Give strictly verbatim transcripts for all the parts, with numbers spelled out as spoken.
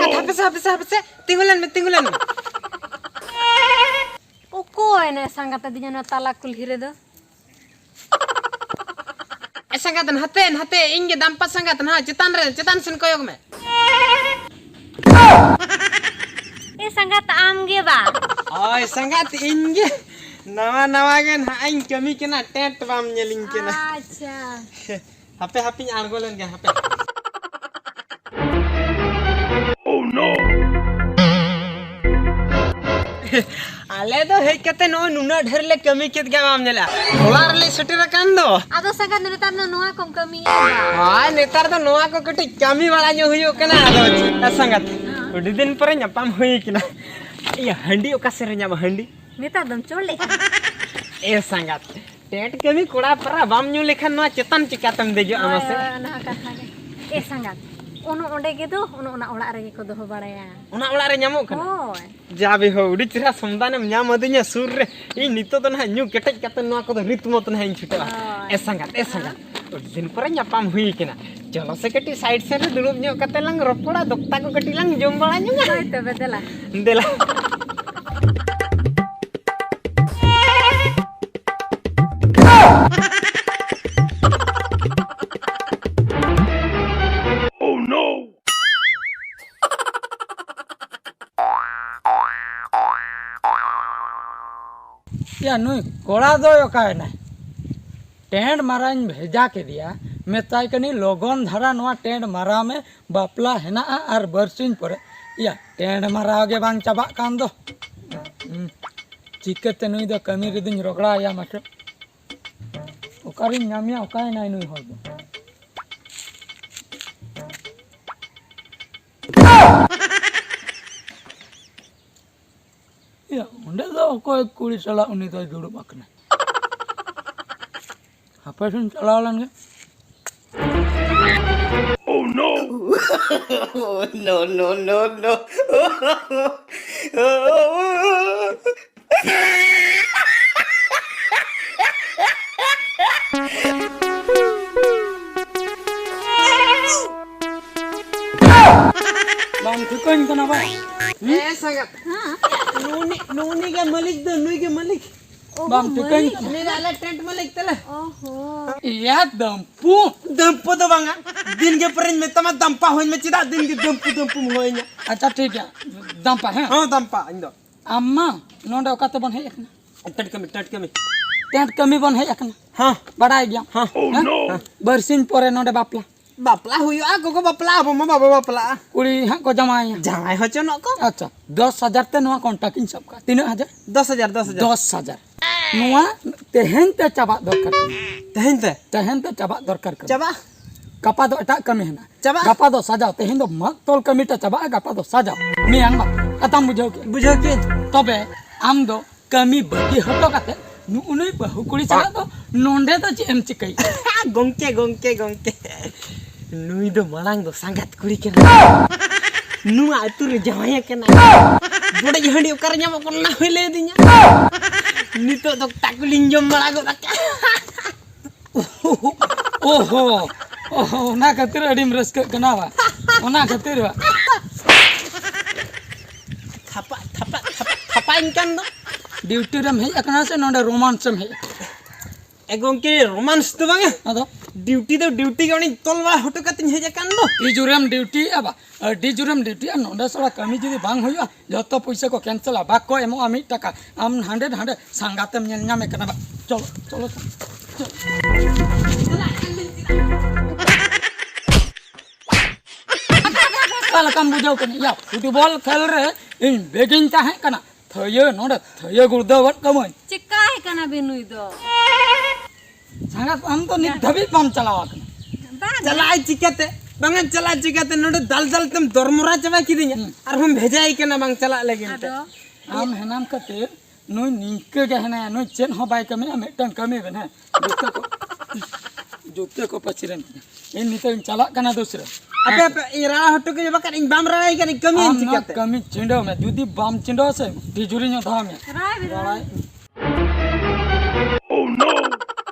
ᱦᱟᱯᱮ ᱥᱮ, ᱦᱟᱯᱮ ᱥᱮ, ᱦᱟᱯᱮ ᱥᱮ, ᱛᱤᱸᱜᱩ ᱞᱮᱱ ᱢᱮ, ᱛᱤᱸᱜᱩ ᱞᱮᱱ ᱢᱮ᱾ ᱚᱠᱚᱭ ᱱᱮ ᱥᱟᱸᱜᱟᱛ ᱟᱹᱫᱤᱧᱟ ᱱᱚᱣᱟ ᱛᱟᱞᱟ ᱠᱩᱞᱦᱤ ᱨᱮᱫᱚ? ᱮ ᱥᱟᱸᱜᱟᱛ, ᱱᱟᱛᱮ, ᱱᱟᱛᱮ, ᱤᱧ ᱜᱮ ᱫᱟᱢᱯᱟ ᱥᱟᱸᱜᱟᱛ, ᱱᱟᱦᱟᱜ ᱪᱮᱛᱟᱱ ᱨᱮ, ᱪᱮᱛᱟᱱ ᱥᱮᱱ ᱠᱚᱭᱚᱜ ᱢᱮ᱾ ᱮ ᱥᱟᱸᱜᱟᱛ, ᱟᱢ ᱜᱮ ᱵᱟ? ᱦᱳᱭ ᱥᱟᱸᱜᱟᱛ, ᱤᱧ ᱜᱮ᱾ ᱱᱟᱣᱟ ᱱᱟᱣᱟ ᱜᱮ ᱱᱟᱦᱟᱜ ᱤᱧ ᱠᱟᱹᱢᱤ ᱠᱟᱱᱟ, ᱴᱮᱸᱴ ᱵᱟᱢ ᱧᱮᱞᱤᱧ ᱠᱟᱱᱟ᱾ ᱟᱪᱪᱷᱟ᱾ ᱦᱟᱯᱮ, ᱦᱟᱯᱮᱧ ᱟᱬᱜᱚ ᱞᱮᱱ ᱜᱮ, ᱦᱟᱯᱮ᱾ ᱟᱞᱮ ᱫᱚ ᱦᱮᱡ ᱠᱟᱛᱮ ᱱᱚᱜᱼᱚᱭ ᱱᱩᱱᱟᱹᱜ ᱰᱷᱮᱨ ᱞᱮ ᱠᱟᱹᱢᱤ ᱠᱮᱫ ᱜᱮ, ᱵᱟᱢ ᱧᱮᱞᱟ, ᱦᱚᱞᱟ ᱨᱮᱞᱮ ᱥᱮᱴᱮᱨ ᱟᱠᱟᱱ ᱫᱚ᱾ ᱟᱫᱚ ᱥᱟᱸᱜᱟᱛ, ᱱᱮᱛᱟᱨ ᱫᱚ ᱱᱚᱣᱟ ᱠᱚᱢ ᱠᱟᱹᱢᱤᱭᱮᱫᱟ? ᱦᱳᱭ, ᱱᱮᱛᱟᱨ ᱫᱚ ᱱᱚᱣᱟ ᱠᱚ ᱠᱟᱹᱴᱤᱡ ᱠᱟᱹᱢᱤ ᱵᱟᱲᱟ ᱧᱚᱜ ᱦᱩᱭᱩᱜ ᱠᱟᱱᱟ᱾ ᱟᱫᱚ ᱪᱮᱫ ᱥᱟᱸᱜᱟᱛ, ᱟᱹᱰᱤ ᱫᱤᱱ ᱯᱚᱨᱮ ᱧᱟᱯᱟᱢ ᱦᱩᱭ ᱠᱟᱱᱟ᱾ ᱤᱭᱟᱹ, ᱦᱟᱺᱰᱤ ᱚᱠᱟ ᱥᱮᱫ ᱨᱮ ᱧᱟᱢᱟ ᱦᱟᱺᱰᱤ? ᱱᱮᱛᱟᱨ ᱫᱚᱢ ᱪᱚᱞ ᱞᱮᱫ ᱠᱟᱱᱟ᱾ ᱮ ᱥᱟᱸᱜᱟᱛ, ᱴᱮᱸᱴ ᱠᱟᱹᱢᱤ ᱠᱚᱲᱟ ᱯᱟᱨᱟ ᱵᱟᱢ ᱧᱩ ᱞᱮᱠᱷᱟᱱ ᱱᱚᱣᱟ ᱪᱮᱛᱟᱱ ᱪᱤᱠᱟᱛᱮᱢ ᱫᱮᱡᱚᱜᱼᱟ ᱦᱳᱭ, ᱢᱟᱥᱮ? ᱦᱳᱭ, ᱚᱱᱟ ᱦᱚᱸ ᱠᱟᱛᱷᱟ ᱜᱮ᱾ ᱮ ᱥᱟᱸᱜᱟᱛ, ᱚᱱᱚ ᱚᱸᱰᱮ ᱜᱮ ᱫᱚ, ᱚᱱᱚ ᱚᱱᱟ ᱚᱲᱟᱜ ᱨᱮᱜᱮ ᱠᱚ ᱫᱚᱦᱚ ᱵᱟᱲᱟᱭᱟ᱾ ᱚᱱᱟ ᱚᱲᱟᱜ ᱨᱮ ᱧᱟᱢᱚᱜ ᱠᱟᱱᱟ? ᱦᱳᱭ᱾ ᱡᱟ ᱵᱮ ᱦᱳ, ᱟᱹᱰᱤ ᱪᱮᱦᱨᱟ ᱥᱚᱢᱫᱟᱱᱮᱢ ᱧᱟᱢ ᱟᱹᱫᱤᱧᱟ ᱥᱩᱨ ᱨᱮ᱾ ᱤᱧ ᱱᱤᱛᱚᱜ ᱫᱚ ᱱᱟᱦᱟᱜ ᱧᱩ ᱠᱮᱴᱮᱡ ᱠᱟᱛᱮ ᱱᱚᱣᱟ ᱠᱚᱫᱚ ᱨᱤᱛ ᱢᱚᱛ ᱱᱟᱦᱟᱜ ᱤᱧ ᱪᱷᱩᱴᱟᱹᱜᱼᱟ᱾ ᱦᱳᱭ᱾ ᱮ ᱥᱟᱸᱜᱟᱛ, ᱮ ᱥᱟᱸᱜᱟᱛ, ᱟᱹᱰᱤ ᱫᱤᱱ ᱯᱚᱨᱮ ᱧᱟᱯᱟᱢ ᱦᱩᱭ ᱠᱟᱱᱟ᱾ ᱪᱚᱞᱚ ᱥᱮ ᱠᱟᱹᱴᱤᱡ ᱥᱟᱭᱤᱰ ᱥᱮᱱ ᱨᱮ ᱫᱩᱲᱩᱵ ᱧᱚᱜ ᱠᱟᱛᱮ ᱞᱟᱝ ᱨᱚᱯᱚᱲᱟ, ᱫᱚᱠᱛᱟ ᱠᱚ ᱠᱟᱹᱴᱤᱡ ᱞᱟᱝ ᱡᱚᱢ ᱵᱟᱲᱟ ᱧᱚᱜᱟ᱾ ᱦᱳᱭ ᱛᱚᱵᱮ, ᱫᱮᱞᱟ᱾ ᱫᱮᱞᱟ᱾ ᱭᱟ, ᱱᱩᱭ ᱠᱚᱲᱟ ᱫᱚᱭ ᱚᱠᱟᱭᱮᱱᱟᱭ? ᱴᱮᱸᱰ ᱢᱟᱨᱟᱣᱤᱧ ᱵᱷᱮᱡᱟ ᱠᱮᱫᱮᱭᱟ, ᱢᱮᱛᱟᱭ ᱠᱟᱹᱱᱟᱹᱧ, "ᱞᱚᱜᱚᱱ ᱫᱷᱟᱨᱟ ᱱᱚᱣᱟ ᱴᱮᱸᱰ ᱢᱟᱨᱟᱣ ᱢᱮ, ᱵᱟᱯᱞᱟ ᱦᱮᱱᱟᱜᱼᱟ ᱟᱨ ᱵᱟᱨᱥᱤᱧ ᱯᱚᱨᱮ᱾" ᱭᱟ, ᱴᱮᱸᱰ ᱢᱟᱨᱟᱣ ᱜᱮ ᱵᱟᱝ ᱪᱟᱵᱟᱜ ᱠᱟᱱ ᱫᱚ᱾ ᱦᱩᱸ, ᱪᱤᱠᱟᱹᱛᱮ ᱱᱩᱭ ᱫᱚ ᱠᱟᱹᱢᱤ ᱨᱮᱫᱚᱧ ᱨᱚᱜᱽᱲᱟᱣᱮᱭᱟ ᱢᱟᱥᱮ? ᱚᱠᱟᱨᱤᱧ ᱧᱟᱢᱮᱭᱟ, ᱚᱠᱟᱭᱮᱱᱟᱭ ᱱᱩᱭ ᱦᱚᱲ ᱫᱚ? ᱭᱟ, ᱚᱸᱰᱮ ᱫᱚ ᱚᱠᱚᱭ ᱠᱩᱲᱤ ᱥᱟᱞᱟᱜ ᱩᱱᱤ ᱫᱚᱭ ᱫᱩᱲᱩᱵ ᱟᱠᱟᱱᱟ? ᱦᱟᱯᱮ ᱥᱮᱧ ᱪᱟᱞᱟᱣ ᱞᱮᱱ ᱜᱮ᱾ Oh, no! No, no, no, no. ᱵᱟᱢ ᱴᱷᱤᱠᱟᱹᱧ ᱠᱟᱱᱟ ᱵᱟ? ᱮ ᱥᱟᱸᱜᱟᱛ, ᱦᱮᱸ? ᱱᱩᱱᱤ, ᱱᱩᱱᱤ ᱜᱮ ᱢᱟᱹᱞᱤᱠ ᱫᱚ, ᱱᱩᱭ ᱜᱮ ᱢᱟᱹᱞᱤᱠ᱾ ᱚᱦᱚ, ᱵᱟᱢ ᱴᱷᱤᱠᱟᱹᱧ ᱢᱟᱹᱞᱤᱠ᱾ ᱠᱟᱱᱟ? ᱩᱱᱤ ᱫᱚ ᱟᱞᱮ ᱴᱮᱱᱴ ᱢᱟᱹᱞᱤᱠ ᱛᱟᱞᱮ᱾ ᱚᱦᱚ᱾ ᱤᱭᱟ ᱫᱟᱢᱯᱩ᱾ ᱫᱟᱢᱯᱩ ᱫᱚ ᱵᱟᱝᱟ, ᱫᱤᱱ ᱜᱮ ᱯᱚᱨᱮᱧ ᱢᱮᱛᱟᱢᱟ ᱫᱟᱢᱯᱟ ᱦᱚᱧ ᱢᱮ, ᱪᱮᱫᱟᱜ ᱫᱤᱱ ᱜᱮ ᱫᱟᱢᱯᱩ ᱫᱟᱢᱯᱩᱢ ᱦᱚᱦᱚᱧᱟ? ᱟᱪᱪᱷᱟ, ᱴᱷᱤᱠ ᱜᱮᱭᱟ, ᱫᱟᱢᱯᱟ, ᱦᱮᱸ? ᱦᱚᱸ, ᱫᱟᱢᱯᱟ ᱤᱧ ᱫᱚ᱾ ᱟᱢ ᱢᱟ ᱱᱚᱰᱮ ᱚᱠᱟ ᱛᱮᱵᱚᱱ ᱦᱮᱡ ᱟᱠᱟᱱᱟ? ᱴᱮᱱᱴ ᱠᱟᱹᱢᱤ, ᱴᱮᱱᱴ ᱠᱟᱹᱢᱤ᱾ ᱴᱮᱱᱴ ᱠᱟᱹᱢᱤ ᱵᱚᱱ ᱦᱮᱡ ᱟᱠᱟᱱᱟ᱾ ᱦᱚᱸ᱾ ᱵᱟᱲᱟᱭ ᱜᱮᱭᱟᱢ? ᱦᱚᱸ᱾ ᱦᱮᱸ? ᱦᱚᱸ᱾ ᱵᱟᱨᱥᱤᱧ ᱯᱚᱨᱮ ᱱᱚᱰᱮ ᱵᱟᱯᱞᱟ᱾ ᱵᱟᱯᱞᱟ ᱦᱩᱭᱩᱜᱼᱟ, ᱜᱚᱜᱚ ᱵᱟᱯᱞᱟ, ᱟᱵᱚ ᱢᱟ ᱵᱟᱵᱚ ᱵᱟᱯᱞᱟᱜᱼᱟ᱾ ᱠᱩᱲᱤ ᱦᱟᱸᱜ ᱠᱚ ᱡᱟᱶᱟᱭᱟ᱾ ᱡᱟᱶᱟᱭ ᱦᱚᱪᱚᱱᱚᱜ ᱠᱚ᱾ ᱟᱪᱪᱷᱟ, ᱫᱚᱥ ᱦᱟᱡᱟᱨ ᱛᱮ ᱱᱚᱣᱟ ᱠᱚᱱᱴᱟᱠᱴ ᱤᱧ ᱥᱟᱵ ᱠᱟᱜᱼᱟ᱾ ᱛᱤᱱᱟᱹᱜ ᱦᱟᱡᱟᱨ? ᱫᱚᱥ ᱦᱟᱡᱟᱨ, ᱫᱚᱥ ᱦᱟᱡᱟᱨ᱾ ᱫᱚᱥ ᱦᱟᱡᱟᱨ᱾ ᱱᱚᱣᱟ ᱛᱮᱦᱮᱧ ᱛᱮ ᱪᱟᱵᱟᱜ ᱫᱚᱨᱠᱟᱨ ᱠᱟᱱᱟ᱾ ᱛᱮᱦᱮᱧ ᱛᱮ? ᱛᱮᱦᱮᱧ ᱛᱮ ᱪᱟᱵᱟᱜ ᱫᱚᱨᱠᱟᱨ ᱠᱟᱱᱟ᱾ ᱪᱟᱵᱟᱜ? ᱜᱟᱯᱟ ᱫᱚ ᱮᱴᱟᱜ ᱠᱟᱹᱢᱤ ᱦᱮᱱᱟᱜᱼᱟ᱾ ᱪᱟᱵᱟᱜ? ᱜᱟᱯᱟ ᱫᱚ ᱥᱟᱡᱟᱣ, ᱛᱮᱦᱮᱧ ᱫᱚ ᱢᱟᱜ ᱛᱚᱞ ᱠᱟᱹᱢᱤᱴᱟ ᱪᱟᱵᱟᱜᱼᱟ, ᱜᱟᱯᱟ ᱫᱚ ᱥᱟᱡᱟᱣ᱾ ᱢᱮᱭᱟᱝ ᱵᱟᱯᱞᱟ᱾ ᱠᱟᱛᱷᱟᱢ ᱵᱩᱡᱷᱟᱹᱣ ᱠᱮᱫ? ᱵᱩᱡᱷᱟᱹᱣ ᱠᱮᱫ᱾ ᱛᱚᱵᱮ ᱟᱢ ᱫᱚ ᱠᱟᱹᱢᱤ ᱵᱟᱹᱜᱤ ᱦᱚᱴᱚ ᱠᱟᱛᱮ ᱱᱩᱜᱼᱩ ᱱᱩᱭ ᱵᱟᱹᱦᱩ ᱠᱩᱲᱤ ᱥᱟᱞᱟᱜ ᱫᱚ ᱱᱚᱸᱰᱮ ᱫᱚ ᱪᱮᱫ ᱮᱢ ᱪᱤᱠᱟᱹᱭᱟ? ᱜᱚᱝᱠᱮ, ᱜᱚᱝᱠᱮ, ᱜᱚᱝᱠᱮ, ᱱᱩᱭ ᱫᱚ ᱢᱟᱲᱟᱝ ᱫᱚ ᱥᱟᱸᱜᱟᱛ ᱠᱩᱲᱤ ᱠᱟᱱᱟ᱾ ᱱᱚᱣᱟ ᱟᱹᱛᱩ ᱨᱮ ᱡᱟᱶᱟᱭ ᱠᱟᱱᱟ᱾ ᱵᱚᱰᱮᱡ ᱦᱟᱺᱰᱤ ᱚᱠᱟᱨᱮ ᱧᱟᱢᱚᱜ ᱠᱟᱱᱟ ᱚᱱᱟ ᱦᱚᱸᱭ ᱞᱟᱹᱭ ᱟᱹᱫᱤᱧᱟ᱾ ᱱᱤᱛᱚᱜ ᱫᱚ ᱛᱟᱠᱩᱞᱤᱧ ᱡᱚᱢ ᱵᱟᱲᱟ ᱜᱚᱫ ᱟᱠᱟᱫᱼᱟ᱾ ᱳᱦᱳ, ᱳᱦᱳ, ᱚᱱᱟ ᱠᱷᱟᱹᱛᱤᱨ ᱟᱹᱰᱤᱢ ᱨᱟᱹᱥᱠᱟᱹᱜ ᱠᱟᱱᱟ ᱵᱟ? ᱚᱱᱟ ᱠᱷᱟᱹᱛᱤᱨ ᱵᱟ? ᱛᱷᱟᱯᱟ, ᱛᱷᱟᱯᱟ, ᱛᱷᱟᱯᱟ, ᱛᱷᱟᱯᱟᱧ ᱠᱟᱱ ᱫᱚ᱾ ᱰᱤᱭᱩᱴᱤ ᱨᱮᱢ ᱦᱮᱡ ᱟᱠᱟᱱᱟ ᱥᱮ ᱱᱚᱰᱮ ᱨᱳᱢᱟᱱᱥ ᱮᱢ ᱦᱮᱡ ᱟᱠᱟᱱᱟ? ᱮ ᱜᱚᱝᱠᱮ, ᱨᱳᱢᱟᱱᱥ ᱫᱚ ᱵᱟᱝᱟ᱾ ᱟᱫᱚ? ᱰᱤᱭᱩᱴᱤ ᱫᱚ ᱰᱤᱭᱩᱴᱤ ᱜᱮ, ᱚᱸᱰᱮᱧ ᱛᱚᱞ ᱵᱟᱲᱟ ᱦᱚᱴᱚ ᱠᱟᱛᱮᱧ ᱦᱮᱡ ᱟᱠᱟᱱ ᱫᱚ᱾ ᱟᱹᱰᱤ ᱡᱳᱨᱮᱢ ᱰᱤᱭᱩᱴᱤᱭᱮᱫᱼᱟ ᱵᱟ, ᱟᱹᱰᱤ ᱡᱳᱨᱮᱢ ᱰᱤᱭᱩᱴᱤᱭᱮᱫᱼᱟ᱾ ᱱᱚᱰᱮ ᱥᱟᱞᱟ ᱠᱟᱹᱢᱤ ᱡᱩᱫᱤ ᱵᱟᱝ ᱦᱩᱭᱩᱜᱼᱟ, ᱡᱚᱛᱚ ᱯᱩᱭᱥᱟᱹ ᱠᱚ ᱠᱮᱱᱥᱮᱞᱟ, ᱵᱟᱠᱚ ᱮᱢᱚᱜᱼᱟ ᱢᱤᱫ ᱴᱟᱠᱟ᱾ ᱟᱢ ᱦᱟᱸᱰᱮ ᱦᱟᱸᱰᱮ ᱥᱟᱸᱜᱟᱛᱮᱢ ᱧᱮᱞ ᱧᱟᱢᱮ ᱠᱟᱱᱟ ᱵᱟ᱾ ᱪᱚᱞᱚ, ᱪᱚᱞᱚ, ᱪᱚᱞᱚ᱾ ᱚᱠᱟ ᱞᱮᱠᱟᱢ ᱵᱩᱡᱷᱟᱹᱣ ᱠᱟᱱᱟ? ᱭᱟ, ᱯᱷᱩᱴᱵᱚᱞ ᱠᱷᱮᱞ ᱨᱮ ᱤᱧ ᱵᱮᱜᱤᱧ ᱛᱟᱦᱮᱸ ᱠᱟᱱᱟ, ᱛᱷᱟᱹᱭᱟᱹ ᱱᱚᱰᱮ ᱛᱷᱟᱹᱭᱟᱹ ᱜᱩᱲᱫᱟᱹᱣ ᱜᱚᱫ ᱠᱟᱹᱢᱟᱹᱧ᱾ ᱪᱤᱠᱟᱭ ᱠᱟᱱᱟ ᱵᱤᱱ ᱱᱩᱭ ᱫᱚ? ᱥᱟᱸᱜᱟᱛ, ᱟᱢ ᱫᱚ ᱱᱤᱛ ᱫᱷᱟᱹᱵᱤᱡ ᱵᱟᱢ ᱪᱟᱞᱟᱣ ᱟᱠᱟᱱᱟ᱾ ᱵᱟᱝ᱾ ᱪᱟᱞᱟᱜ ᱟᱭ ᱪᱤᱠᱟᱹᱛᱮ? ᱵᱟᱝᱟ, ᱪᱟᱞᱟᱜ ᱪᱤᱠᱟᱹᱛᱮ? ᱱᱚᱰᱮ ᱫᱟᱞ ᱫᱟᱞ ᱛᱮᱢ ᱫᱚᱨᱢᱚᱨᱟ ᱪᱟᱵᱟ ᱠᱤᱫᱤᱧᱟ᱾ ᱦᱩᱸ᱾ ᱟᱨᱦᱚᱸᱢ ᱵᱷᱮᱡᱟᱭᱮ ᱠᱟᱱᱟ ᱵᱟᱝ ᱪᱟᱞᱟᱜ ᱞᱟᱹᱜᱤᱫ ᱛᱮ᱾ ᱟᱫᱚ? ᱟᱢ ᱦᱮᱱᱟᱢ ᱠᱷᱟᱹᱛᱤᱨ ᱱᱩᱭ ᱱᱤᱝᱠᱟᱹ ᱜᱮ ᱦᱮᱱᱟᱭᱟ, ᱱᱩᱭ ᱪᱮᱫ ᱦᱚᱸ ᱵᱟᱭ ᱠᱟᱹᱢᱤᱭᱟ, ᱢᱤᱫᱴᱟᱝ ᱠᱟᱹᱢᱤ ᱵᱮᱱ, ᱦᱮᱸ? ᱡᱩᱛᱟᱹ ᱠᱚ, ᱡᱩᱛᱟᱹ ᱠᱚ ᱯᱟᱹᱪᱤᱨᱮᱱ ᱛᱤᱧᱟ᱾ ᱤᱧ ᱱᱤᱛᱚᱜ ᱤᱧ ᱪᱟᱞᱟᱜ ᱠᱟᱱᱟ ᱫᱩᱥᱨᱟᱹ᱾ ᱟᱯᱮ, ᱟᱯᱮ, ᱤᱧ ᱨᱟᱲᱟ ᱦᱚᱴᱚ ᱠᱟᱹᱧ ᱵᱟᱠᱷᱟᱱ ᱤᱧ ᱵᱟᱢ ᱨᱟᱲᱟᱭ ᱠᱟᱱᱟ, ᱤᱧ ᱠᱟᱹᱢᱤᱭᱟᱹᱧ ᱟᱢ ᱱᱚᱣᱟ ᱪᱤᱠᱟᱹᱛᱮ? ᱠᱟᱹᱢᱤ ᱪᱷᱤᱸᱰᱟᱹᱣ ᱢᱮ, ᱡᱩᱫᱤ ᱵᱟᱢ ᱪᱷᱤᱸᱰᱟᱹᱣᱟ ᱥᱮ, ᱛᱤᱡᱩᱨᱤᱧ ᱚᱫᱷᱟᱣ ᱢᱮᱭᱟ᱾ ᱨᱟᱲᱟᱭ ᱢᱮ, ᱨᱟᱲᱟᱭ᱾ ᱨᱟᱲᱟᱭ᱾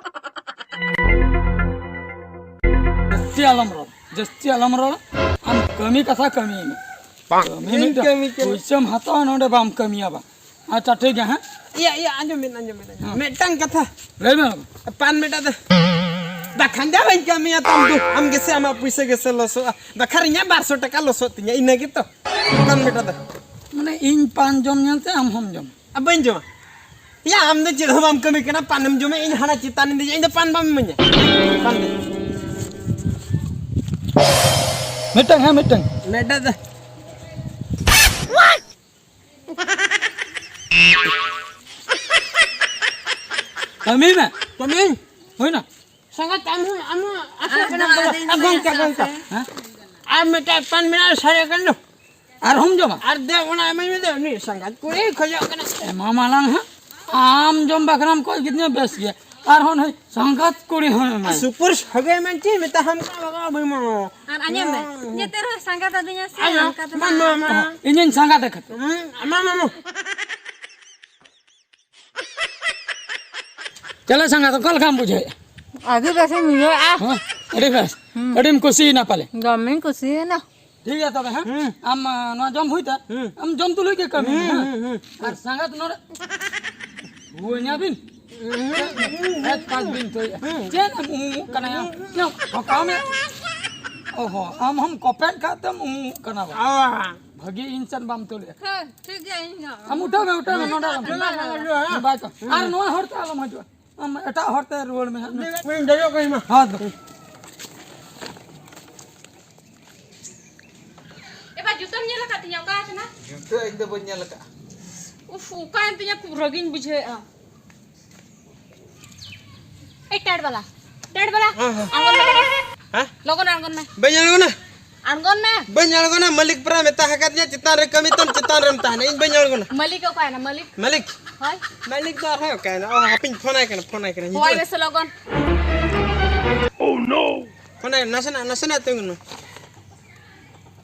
ᱡᱟᱹᱥᱛᱤ ᱟᱞᱚᱢ ᱨᱚᱲ, ᱡᱟᱹᱥᱛᱤ ᱟᱞᱚᱢ ᱨᱚᱲ, ᱟᱢ ᱠᱟᱹᱢᱤ ᱠᱟᱛᱷᱟ ᱠᱟᱹᱢᱤ ᱢᱮ᱾ ᱠᱟᱹᱢᱤ ᱤᱧ ᱢᱤᱫᱴᱟᱝ ᱠᱟᱹᱢᱤ ᱠᱟᱱᱟ᱾ ᱯᱩᱭᱥᱟᱹᱢ ᱦᱟᱛᱟᱣᱟ, ᱱᱚᱰᱮ ᱵᱟᱢ ᱠᱟᱹᱢᱤᱭᱟ ᱵᱟᱝ? ᱟᱪᱪᱷᱟ, ᱴᱷᱤᱠ ᱜᱮᱭᱟ, ᱦᱮᱸ? ᱤᱭᱟᱹ, ᱤᱭᱟᱹ, ᱟᱸᱡᱚᱢ ᱵᱤᱱ, ᱟᱸᱡᱚᱢ ᱵᱤᱱ, ᱟᱸᱡᱚᱢ ᱵᱤᱱ᱾ ᱦᱮᱸ᱾ ᱢᱤᱫᱴᱟᱝ ᱠᱟᱛᱷᱟ᱾ ᱞᱟᱹᱭ ᱢᱮ ᱵᱟᱵᱟ᱾ ᱯᱟᱱ ᱢᱮᱴᱟ ᱫᱚ᱾ ᱵᱟᱠᱷᱟᱱ ᱫᱚ ᱵᱟᱹᱧ ᱠᱟᱹᱢᱤᱭᱟ ᱛᱟᱢ ᱫᱚ᱾ ᱟᱢ ᱜᱮᱥᱮ ᱟᱢᱟᱜ ᱯᱩᱭᱥᱟᱹ ᱜᱮᱥᱮ ᱞᱚᱥᱚᱜᱼᱟ᱾ ᱵᱟᱠᱷᱟᱱ ᱤᱧᱟᱹᱜ ᱵᱟᱨᱥᱚ ᱴᱟᱠᱟ ᱞᱚᱥᱚᱜ ᱛᱤᱧᱟ, ᱤᱱᱟᱹ ᱜᱮᱛᱚ᱾ ᱯᱟᱱ ᱢᱮᱴᱟ ᱫᱚ᱾ ᱢᱟᱱᱮ ᱤᱧ ᱯᱟᱱ ᱡᱚᱢ ᱧᱮᱞᱛᱮ ᱟᱢ ᱦᱚᱢ ᱡᱚᱢᱟ? ᱟᱨ ᱵᱟᱹᱧ ᱡᱚᱢᱟ᱾ ᱭᱟ, ᱟᱢ ᱫᱚ ᱪᱮᱫ ᱦᱚᱸ ᱵᱟᱢ ᱠᱟᱹᱢᱤ ᱠᱟᱱᱟ, ᱯᱟᱱᱮᱢ ᱡᱚᱢᱟ, ᱤᱧ ᱦᱟᱱᱟ ᱪᱮᱛᱟᱱ ᱤᱧ ᱫᱮᱡᱚᱜᱼᱟ, ᱤᱧ ᱫᱚ ᱯᱟᱱ ᱵᱟᱢ ᱤᱢᱟᱹᱧᱟ᱾ ᱯᱟᱱ ᱫᱚ᱾ ᱢᱤᱫᱴᱟᱝ, ᱦᱮᱸ, ᱢᱤᱫᱴᱟᱝ᱾ ᱢᱮᱴᱟ ᱫᱚ᱾ ᱠᱟᱹᱢᱤ ᱢᱮ᱾ ᱠᱟᱹᱢᱤ? ᱦᱩᱭᱱᱟ? ᱥᱟᱸᱜᱟᱛ, ᱟᱢ ᱦᱚᱸ, ᱟᱢ ᱦᱚᱸ ᱟᱥᱟ ᱟᱨ ᱠᱟᱱᱟ ᱫᱚ ᱵᱚᱞᱮ᱾ ᱟᱹᱜᱩ ᱠᱮᱫ, ᱟᱹᱜᱩ ᱠᱮᱫ᱾ ᱦᱮᱸ? ᱟᱨ ᱢᱤᱫᱴᱟᱝ ᱯᱟᱱ ᱢᱮᱱᱟᱜᱼᱟ, ᱥᱟᱨᱮ ᱠᱟᱱ ᱫᱚ᱾ ᱟᱨᱦᱚᱸᱢ ᱡᱚᱢᱟ? ᱟᱨ ᱫᱮ, ᱚᱱᱟ ᱮᱢᱟᱹᱧ ᱢᱮ ᱫᱮ, ᱩᱱᱤ ᱥᱟᱸᱜᱟᱛ ᱠᱩᱲᱤᱭ ᱠᱷᱚᱡᱚᱜ ᱠᱟᱱᱟ᱾ ᱮᱢᱟ ᱢᱟᱞᱟᱝ ᱦᱟᱸᱜ᱾ ᱟᱢ ᱡᱚᱢ ᱵᱟᱠᱷᱨᱟᱢ ᱠᱚᱭ ᱠᱤᱫᱤᱧᱟ, ᱵᱮᱥ ᱜᱮ᱾ ᱟᱨᱦᱚᱸ ᱱᱩᱭ ᱥᱟᱸᱜᱟᱛ ᱠᱩᱲᱤ ᱦᱚᱸ ᱮᱢᱟᱭ᱾ ᱥᱩᱯᱩᱨ ᱥᱟᱹᱜᱟᱹᱭ ᱢᱮᱱ ᱪᱮᱫ ᱢᱮᱛᱟ ᱦᱟᱢ ᱠᱟᱱᱟ, ᱵᱟᱵᱟ, ᱵᱟᱹᱧ ᱢᱟᱱᱟᱣᱟ᱾ ᱟᱨ ᱟᱸᱡᱚᱢ ᱢᱮ, ᱦᱩᱸ᱾ ᱡᱮᱛᱮ ᱨᱮᱦᱚᱸ ᱥᱟᱸᱜᱟᱛ ᱟᱹᱫᱤᱧᱟ ᱥᱮ, ᱟᱭᱳ, ᱚᱱᱠᱟ ᱫᱚ ᱢᱟ, ᱵᱟᱝ᱾ ᱢᱟ, ᱢᱟ᱾ ᱤᱧᱤᱧ ᱥᱟᱸᱜᱟᱛ ᱟᱠᱟᱫ᱾ ᱦᱩᱸ, ᱢᱟ, ᱢᱟ, ᱢᱟ᱾ ᱪᱚᱞᱚ ᱥᱟᱸᱜᱟᱛ, ᱚᱠᱟ ᱞᱮᱠᱟᱢ ᱵᱩᱡᱷᱟᱹᱣᱮᱫᱼᱟ? ᱟᱹᱰᱤ ᱵᱮᱥᱤᱧ ᱵᱩᱡᱷᱟᱹᱣᱮᱫᱼᱟ᱾ ᱦᱮᱸ, ᱟᱹᱰᱤ ᱵᱮᱥ᱾ ᱦᱩᱸ᱾ ᱟᱹᱰᱤᱢ ᱠᱩᱥᱤᱭᱮᱱᱟ ᱯᱟᱞᱮ? ᱫᱚᱢᱮᱧ ᱠᱩᱥᱤᱭᱮᱱᱟ᱾ ᱴᱷᱤᱠ ᱜᱮᱭᱟ ᱛᱚᱵᱮ, ᱦᱮᱸ? ᱦᱩᱸ᱾ ᱟᱢ, ᱟ, ᱱᱚᱣᱟ ᱡᱚᱢ ᱦᱩᱭ ᱛᱟ? ᱦᱩᱸ᱾ ᱟᱢ ᱡᱚᱢ ᱛᱩᱞᱩᱡ ᱜᱮ ᱠᱟᱹᱢᱤ ᱢᱮ, ᱦᱩᱸ, ᱦᱮᱸ? ᱦᱩᱸ, ᱦᱩᱸ᱾ ᱟᱨ ᱥᱟᱸᱜᱟᱛ ᱱᱚᱰᱮ ᱦᱩᱭ ᱧᱟ ᱵᱤᱱ? ᱦᱩᱸ᱾ ᱮᱠ ᱯᱟᱸᱪ ᱵᱤᱱ ᱛᱚ᱾ ᱦᱩᱸ᱾ ᱪᱮᱫ ᱮᱢ ᱩᱢᱩᱜ ᱠᱟᱱᱟ ᱭᱟ? ᱪᱮᱫ ᱦᱚᱸ ᱠᱟᱹᱢᱤ? ᱚᱦᱚ, ᱟᱢ ᱦᱚᱸᱢ ᱠᱚᱯᱮᱫ ᱠᱟᱜ ᱛᱮᱢ ᱩᱢᱩᱜ ᱠᱟᱱᱟ ᱵᱟ? ᱟᱣᱟ᱾ ᱵᱷᱟᱹᱜᱤ ᱤᱧ ᱥᱮᱱ ᱵᱟᱢ ᱛᱩᱞᱮᱫᱼᱟ᱾ ᱦᱮᱸ, ᱴᱷᱤᱠ ᱜᱮᱭᱟ, ᱤᱧ ᱦᱚᱸ᱾ ᱟᱢ ᱩᱴᱷᱟᱹᱣ ᱢᱮ, ᱩᱴᱷᱟᱹᱣ ᱢᱮ, ᱱᱚᱰᱮ ᱟᱞᱚᱢ ᱦᱤᱡᱩᱜᱼᱟ᱾ ᱵᱟᱭ ᱛᱚ᱾ ᱟᱨ ᱱᱚᱣᱟ ᱦᱚᱨ ᱛᱮ ᱟᱞᱚᱢ ᱦᱤᱡᱩᱜᱼᱟ᱾ ᱟᱢ ᱮᱴᱟᱜ ᱦᱚᱨ ᱛᱮ ᱨᱩᱣᱟᱹᱲ ᱢᱮ ᱦᱟᱸᱜ᱾ ᱤᱧ ᱫᱮᱡᱚᱜ ᱠᱟᱹᱧ ᱢᱟ᱾ ᱦᱚᱸ ᱛᱚ᱾ ᱮ ᱵᱟ, ᱡᱩᱛᱟᱹᱢ ᱧᱮᱞ ᱟᱠᱟᱫ ᱛᱤᱧᱟ? ᱚᱠᱟ ᱟᱠᱟᱱᱟ? ᱡᱩᱛᱟᱹ ᱤᱧ ᱫᱚ ᱵᱟᱹᱧ ᱧᱮᱞ ᱟᱠᱟᱫᱼᱟ᱾ ᱩᱯᱷ, ᱚᱠᱟᱭᱮᱱ ᱛᱤᱧᱟ? ᱠᱷᱩᱵ ᱨᱟᱹᱜᱤᱧ ᱵᱩᱡᱷᱟᱹᱣᱮᱫᱼᱟ᱾ ᱮᱭ ᱴᱟᱭᱤᱴ ᱵᱟᱞᱟ, ᱴᱟᱭᱤᱴ ᱵᱟᱞᱟ, ᱦᱮᱸ, ᱦᱮᱸ᱾ ᱟᱬᱜᱚᱱ ᱢᱮ ᱞᱚᱜᱚᱱ᱾ ᱦᱮᱸ? ᱞᱚᱜᱚᱱ ᱟᱬᱜᱚᱱ ᱢᱮ᱾ ᱵᱟᱹᱧ ᱟᱬᱜᱚᱱᱟ᱾ ᱟᱬᱜᱚᱱ ᱢᱮ᱾ ᱵᱟᱹᱧ ᱟᱬᱜᱚᱱᱟ, ᱢᱟᱹᱞᱤᱠ ᱯᱮᱨᱟ ᱢᱮᱛᱟ ᱟᱠᱟᱫᱤᱧᱟ, ᱪᱮᱛᱟᱱ ᱨᱮ ᱠᱟᱹᱢᱤ ᱛᱟᱢ, ᱪᱮᱛᱟᱱ ᱨᱮᱢ ᱛᱟᱦᱮᱱᱟ, ᱤᱧ ᱵᱟᱹᱧ ᱟᱬᱜᱚᱱᱟ᱾ ᱢᱟᱹᱞᱤᱠ ᱚᱠᱟᱭᱮᱱᱟ, ᱢᱟᱹᱞᱤᱠ? ᱢᱟᱹᱞᱤᱠ? ᱦᱳᱭ᱾ ᱢᱟᱹᱞᱤᱠ ᱫᱚ ᱟᱨᱦᱚᱸ ᱚᱠᱟᱭᱮᱱᱟ? ᱚ, ᱦᱟᱯᱮᱧ ᱯᱷᱳᱱ ᱟᱭ ᱠᱟᱱᱟ, ᱯᱷᱳᱱ ᱟᱭ ᱠᱟᱱᱟ, ᱦᱤᱡᱩᱜ ᱦᱳᱭ ᱟᱭ᱾ ᱢᱮᱥᱮ ᱞᱚᱜᱚᱱ᱾ ᱯᱷᱳᱱ ᱟᱭ, ᱱᱟᱥᱮᱱᱟᱜ, ᱱᱟᱥᱮᱱᱟᱜ ᱛᱤᱸᱜᱩᱱ ᱢᱮ᱾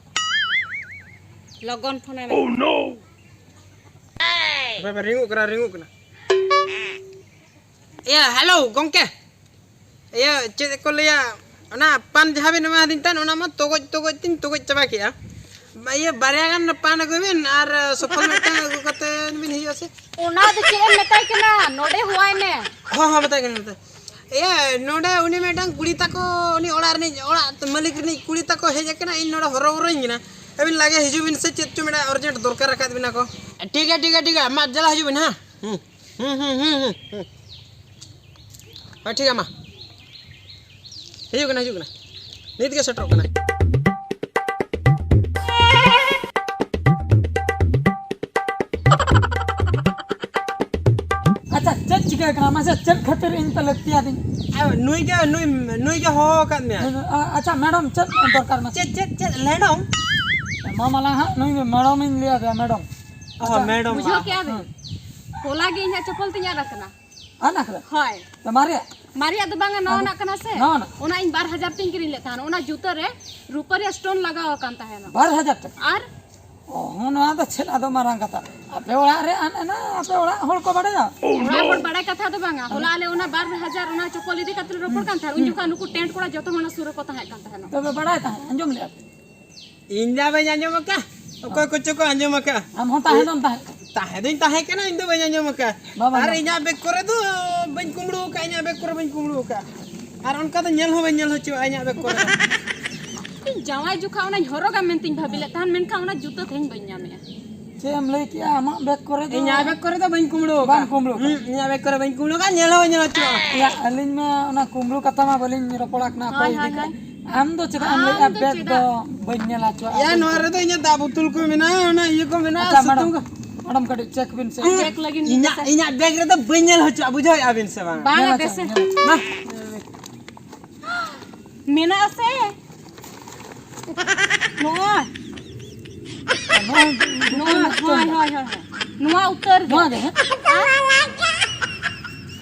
ᱞᱚᱜᱚᱱ ᱯᱷᱳᱱ ᱟᱭ ᱢᱮ᱾ ᱵᱟᱵᱟ, ᱨᱤᱝᱚᱜ ᱠᱟᱱᱟ, ᱨᱤᱝᱚᱜ ᱠᱟᱱᱟ᱾ ᱤᱭᱟᱹ, ᱦᱮᱞᱳ, ᱜᱚᱢᱠᱮ᱾ ᱤᱭᱟᱹ, ᱪᱮᱫ ᱠᱚ ᱞᱟᱹᱭᱟ, ᱚᱱᱟ ᱯᱟᱱ ᱡᱟᱦᱟᱸ ᱵᱤᱱ ᱮᱢᱟᱫᱤᱧ ᱛᱟᱦᱮᱸᱫ, ᱚᱱᱟ ᱢᱟ ᱛᱚᱜᱚᱡ ᱛᱚᱜᱚᱡ ᱛᱤᱧ ᱛᱚᱜᱚᱡ ᱪᱟᱵᱟ ᱠᱮᱜᱼᱟ᱾ ᱤᱭᱟᱹ, ᱵᱟᱨᱭᱟ ᱜᱟᱱ ᱯᱟᱱ ᱟᱹᱜᱩᱭ ᱵᱤᱱ ᱟᱨ ᱥᱚᱯᱷᱚᱞ ᱢᱤᱫᱴᱟᱝ ᱟᱹᱜᱩ ᱠᱟᱛᱮ ᱵᱤᱱ ᱦᱤᱡᱩᱜᱼᱟ ᱥᱮ? ᱚᱱᱟ ᱫᱚ ᱪᱮᱫ ᱮᱢ ᱢᱮᱛᱟᱭ ᱠᱟᱱᱟ? ᱱᱚᱰᱮ ᱦᱚᱦᱚᱣᱟᱭ ᱢᱮ᱾ ᱦᱚᱸ, ᱦᱚᱸ, ᱢᱮᱛᱟᱭ ᱠᱟᱱᱟ, ᱢᱮᱛᱟᱭ᱾ ᱤᱭᱟᱹ, ᱱᱚᱰᱮ ᱩᱱᱤ ᱢᱤᱫᱴᱟᱝ ᱠᱩᱲᱤ ᱛᱟᱠᱚ, ᱩᱱᱤ ᱚᱲᱟᱜ ᱨᱤᱱᱤᱡ, ᱚᱲᱟᱜ ᱢᱟᱹᱞᱤᱠ ᱨᱤᱱᱤᱡ ᱠᱩᱲᱤ ᱛᱟᱠᱚ ᱦᱮᱡ ᱟᱠᱟᱱᱟ, ᱤᱧ ᱱᱚᱰᱮ ᱦᱚᱨᱚ ᱵᱚᱨᱚᱧ ᱠᱟᱱᱟ᱾ ᱟᱹᱵᱤᱱ ᱞᱟᱜᱮ ᱦᱤᱡᱩᱜ ᱵᱤᱱ ᱥᱮ, ᱪᱮᱫ ᱪᱚ ᱢᱤᱫᱴᱟᱝ urgent ᱫᱚᱨᱠᱟᱨ ᱟᱠᱟᱫ ᱵᱤᱱᱟ ᱠᱚ᱾ ᱴᱷᱤᱠ ᱜᱮᱭᱟ, ᱴᱷᱤᱠ ᱜᱮᱭᱟ, ᱴᱷᱤᱠ ᱜᱮᱭᱟ, ᱢᱟ ᱫᱮᱞᱟ ᱦᱤᱡᱩᱜ ᱵᱤᱱ, ᱦᱮᱸ᱾ ᱦᱩᱸ, ᱦᱩᱸ, ᱦᱩᱸ, ᱦᱩᱸ, ᱦᱩᱸ᱾ ᱦᱳᱭ, ᱴᱷᱤᱠ ᱜᱮᱭᱟ, ᱢᱟ᱾ ᱦᱤᱡᱩᱜ ᱠᱟᱱᱟ, ᱦᱤᱡᱩᱜ ᱠᱟᱱᱟ᱾ ᱱᱤᱛ ᱜᱮ ᱥᱮᱴᱮᱨᱚᱜ ᱠᱟᱱᱟ᱾ ᱟᱪᱪᱷᱟ, ᱪᱮᱫ ᱪᱤᱠᱟᱹ ᱠᱟᱱᱟ? ᱢᱟᱥᱮ, ᱪᱮᱫ ᱠᱷᱟᱹᱛᱤᱨ ᱤᱧ ᱯᱮ ᱞᱟᱹᱠᱛᱤᱭᱟᱫᱤᱧ? ᱟᱨ ᱱᱩᱭ ᱜᱮ, ᱱᱩᱭ, ᱱᱩᱭ ᱜᱮ ᱦᱚᱦᱚ ᱟᱠᱟᱫ ᱢᱮᱭᱟ᱾ ᱟ-, ᱟᱪᱪᱷᱟ, ᱢᱮᱰᱚᱢ, ᱪᱮᱫ ᱫᱚᱨᱠᱟᱨ ᱢᱟᱥᱮ? ᱪᱮᱫ, ᱪᱮᱫ, ᱪᱮᱫ, ᱢᱮᱰᱚᱢ? ᱢᱟ ᱢᱟᱞᱟ ᱦᱟᱸᱜ, ᱱᱩᱭ ᱢᱮᱰᱚᱢ ᱤᱧ ᱞᱟᱹᱭ ᱟᱫᱮᱭᱟ, ᱢᱮᱰᱚᱢ᱾ ᱚ, ᱟᱪᱪᱷᱟ᱾ ᱢᱮᱰᱚᱢ ᱵᱩᱡᱷᱟᱹᱣ ᱵᱟ᱾ ᱠᱮᱜᱼᱟ ᱵᱤᱱ? ᱦᱮᱸ᱾ ᱦᱚᱞᱟ ᱜᱮ ᱤᱧᱟᱹᱜ ᱪᱚᱯᱚᱞ ᱛᱤᱧ ᱟᱫ ᱟᱠᱟᱱᱟ᱾ ᱟᱫ ᱟᱠᱟᱱᱟ? ᱦᱳᱭ᱾ ᱛᱚ, ᱢᱟᱨᱮᱭᱟᱜ? ᱢᱟᱨᱮᱭᱟᱜ ᱫᱚ ᱵᱟᱝᱟ, ᱱᱟᱣᱟᱱᱟᱜ ᱠᱟᱱᱟ ᱥᱮ? ᱱᱟᱣᱟᱱᱟᱜ? ᱚᱱᱟ ᱤᱧ ᱵᱟᱨ ᱦᱟᱡᱟᱨ ᱛᱤᱧ ᱠᱤᱨᱤᱧ ᱞᱮᱫ ᱛᱟᱦᱮᱱ᱾ ᱚᱱᱟ ᱡᱩᱛᱟᱹ ᱨᱮ ᱨᱩᱯᱟᱹ ᱨᱮᱭᱟᱜ stone ᱞᱟᱜᱟᱣ ᱟᱠᱟᱱ ᱛᱟᱦᱮᱱᱟ᱾ ᱵᱟᱨ ᱦᱟᱡᱟᱨ ᱴᱟᱠᱟ? ᱟᱨ? ᱚ, ᱦᱚᱸ, ᱱᱚᱣᱟ ᱫᱚ ᱪᱮᱫ ᱟᱫᱚ ᱢᱟᱨᱟᱝ ᱠᱟᱛᱷᱟ? ᱟᱯᱮ ᱚᱲᱟᱜ ᱨᱮ ᱟᱫ ᱮᱱᱟ, ᱟᱯᱮ ᱚᱲᱟᱜ ᱦᱚᱲ ᱠᱚ ᱵᱟᱲᱟᱭᱟ? ᱚᱲᱟᱜ ᱦᱚᱲ ᱵᱟᱲᱟᱭ ᱠᱟᱛᱷᱟ ᱫᱚ ᱵᱟᱝᱟ᱾ ᱦᱚᱞᱟ ᱟᱞᱮ ᱚᱱᱟ ᱵᱟᱨ ᱦᱟᱡᱟᱨ ᱚᱱᱟ ᱪᱚᱯᱚᱞ ᱤᱫᱤ ᱠᱟᱛᱮ ᱞᱮ ᱨᱚᱯᱚᱲ ᱠᱟᱱ ᱛᱟᱦᱮᱸᱫ᱾ ᱩᱱ ᱡᱚᱠᱷᱚᱱ ᱱᱩᱠᱩ ᱴᱮᱱᱴ ᱠᱚᱲᱟ ᱡᱚᱛᱚ ᱦᱚᱲ ᱚᱱᱟ ᱥᱩᱨ ᱨᱮᱠᱚ ᱛᱟᱦᱮᱸ ᱠᱟᱱ ᱛᱟᱦᱮᱱᱟ᱾ ᱛᱚᱵᱮ ᱵᱟᱲᱟᱭ ᱛᱟᱦᱮᱸᱫ, ᱟᱸᱡᱚᱢ ᱞᱮᱫᱼᱟ ᱯᱮ? ᱤᱧ ᱫᱚ ᱵᱟᱹᱧ ᱟᱸᱡᱚᱢ ᱟᱠᱟᱫ᱾ ᱚᱠᱚᱭ ᱠᱚᱪᱚ ᱠᱚ ᱟᱸᱡᱚᱢ ᱟᱠᱟᱫ᱾ ᱟᱢ ᱦᱚᱸ ᱛᱟᱦᱮᱸ ᱫᱚᱢ ᱛᱟᱦᱮᱸ ᱠᱟᱱᱟ᱾ ᱛᱟᱦᱮᱸ ᱫᱚᱧ ᱛᱟᱦᱮᱸ ᱠᱟᱱᱟ, ᱤᱧ ᱫᱚ ᱵᱟᱹᱧ ᱟᱸᱡᱚᱢ ᱟᱠᱟᱫ᱾ ᱵᱟᱵᱟ, ᱟᱨ ᱵᱟᱵᱟ᱾ ᱤᱧᱟᱹᱜ ᱵᱮᱜᱽ ᱠᱚᱨᱮ ᱫᱚ ᱵᱟᱹᱧ ᱠᱩᱢᱵᱽᱲᱩ ᱟᱠᱟᱫ, ᱤᱧᱟᱹᱜ ᱵᱮᱜᱽ ᱠᱚᱨᱮ ᱵᱟᱹᱧ ᱠᱩᱢᱵᱽᱲᱩ ᱟᱠᱟᱫ᱾ ᱟᱨ ᱚᱱᱠᱟ ᱫᱚ ᱧᱮᱞ ᱦᱚᱸ ᱵᱟᱹᱧ ᱧᱮᱞ ᱦᱚᱪᱚᱣᱟᱜᱼᱟ ᱤᱧᱟᱹᱜ ᱵᱮᱜᱽ ᱠᱚᱨᱮ᱾ ᱤᱧ ᱡᱟᱶᱟᱭ ᱡᱚᱠᱷᱟ ᱚᱱᱟᱧ ᱦᱚᱨᱚᱜᱟ ᱢᱮᱱᱛᱮᱧ ᱵᱷᱟᱹᱵᱤ ᱞᱮᱫ ᱛᱟᱦᱮᱱ, ᱢᱮᱱᱠᱷᱟᱱ ᱚᱱᱟ ᱡᱩᱛᱟᱹ ᱛᱮᱦᱮᱧ ᱵᱟᱹᱧ ᱧᱟᱢᱮᱜᱼᱟ᱾ ᱪᱮᱫ ᱮᱢ ᱞᱟᱹᱭ ᱠᱮᱜᱼᱟ? ᱟᱢᱟᱜ ᱵᱮᱜᱽ ᱠᱚᱨᱮ ᱫᱚ ᱤᱧᱟᱹᱜ ᱵᱮᱜᱽ ᱠᱚᱨᱮ ᱫᱚ ᱵᱟᱹᱧ ᱠᱩᱢᱵᱽᱲᱩ ᱟᱠᱟᱫ᱾ ᱵᱟᱢ ᱠᱩᱢᱵᱽᱲᱩ ᱟᱠᱟᱫ? ᱦᱩᱸ, ᱤᱧᱟᱹᱜ ᱵᱮᱜᱽ ᱠᱚᱨᱮ ᱵᱟᱹᱧ ᱠᱩᱢᱵᱽᱲᱩ ᱟᱠᱟᱫ, ᱧᱮᱞ ᱦᱚᱸ ᱵᱟᱹᱧ ᱧᱮᱞ ᱦᱚᱪᱚᱣᱟᱜᱼᱟ᱾ ᱭᱟ, ᱟᱹᱞᱤᱧ ᱢᱟ ᱚᱱᱟ ᱠᱩᱢᱵᱽᱲᱩ ᱠᱟᱛᱷᱟ ᱢᱟ ᱵᱟᱹᱞᱤᱧ ᱨᱚᱯᱚᱲ ᱟᱠᱟᱱᱟ ᱚᱠᱚᱭ ᱦᱳᱭ, ᱤᱫᱤ ᱦᱳᱭ, ᱠᱟᱛᱮ᱾ ᱦᱳᱭ᱾ ᱟᱢ ᱫᱚ ᱪᱮᱫᱟᱜ ᱮᱢ ᱟᱢ ᱞᱟᱹᱭᱮᱜᱼᱟ ᱫᱚ ᱵᱮᱜᱽ ᱪᱮᱫᱟᱜ? ᱫᱚ ᱵᱟᱹᱧ ᱧᱮᱞ ᱦᱚᱪᱚᱣᱟᱜᱼᱟ? ᱭᱟ, ᱱᱚᱣᱟ ᱨᱮᱫᱚ ᱤᱧᱟᱹᱜ ᱫᱟᱜ ᱵᱳᱛᱚᱞ ᱠᱚ ᱢᱮᱱᱟᱜᱼᱟ, ᱚᱱᱟ ᱤᱭᱟᱹ ᱠᱚ ᱢᱮᱱᱟᱜᱼᱟ, ᱟᱪᱪᱷᱟ, ᱥᱤᱛᱩᱝ ᱢᱮᱰᱟᱢ, ᱠᱚ᱾ ᱢᱮᱰᱟᱢ, ᱠᱟᱹᱴᱤᱡ ᱪᱮᱠ ᱵᱤᱱ ᱥᱮ᱾ ᱪᱮᱠ ᱞᱟᱹᱜᱤᱫ ᱤᱧᱟᱹᱜ, ᱱᱤᱡᱮ ᱥᱮ᱾ ᱤᱧᱟᱹᱜ ᱵᱮᱜᱽ ᱨᱮᱫᱚ ᱵᱟᱹᱧ ᱧᱮᱞ ᱦᱚᱪᱚᱣᱟᱜᱼᱟ, ᱵᱩᱡᱷᱟᱹᱣᱮᱫᱼᱟ ᱵᱤᱱ ᱥᱮ ᱵᱟᱝ? ᱵᱟᱝᱟ, ᱧᱮᱞ ᱵᱮᱥ᱾ ᱦᱚᱪᱚ, ᱧᱮᱞ᱾ ᱢᱟ᱾ ᱢᱮᱱᱟᱜᱼᱟ ᱥᱮ? ᱱᱚᱜᱼᱚᱭ᱾ ᱱᱚᱣᱟ, ᱱᱚᱣᱟ, ᱦᱳᱭ, ᱦᱳᱭ, ᱦᱳᱭ, ᱦᱳᱭ᱾ ᱱᱚᱣᱟ ᱩᱛᱟᱹᱨ ᱜᱮ᱾ ᱱᱚᱣᱟ ᱜᱮ, ᱦᱮᱸ?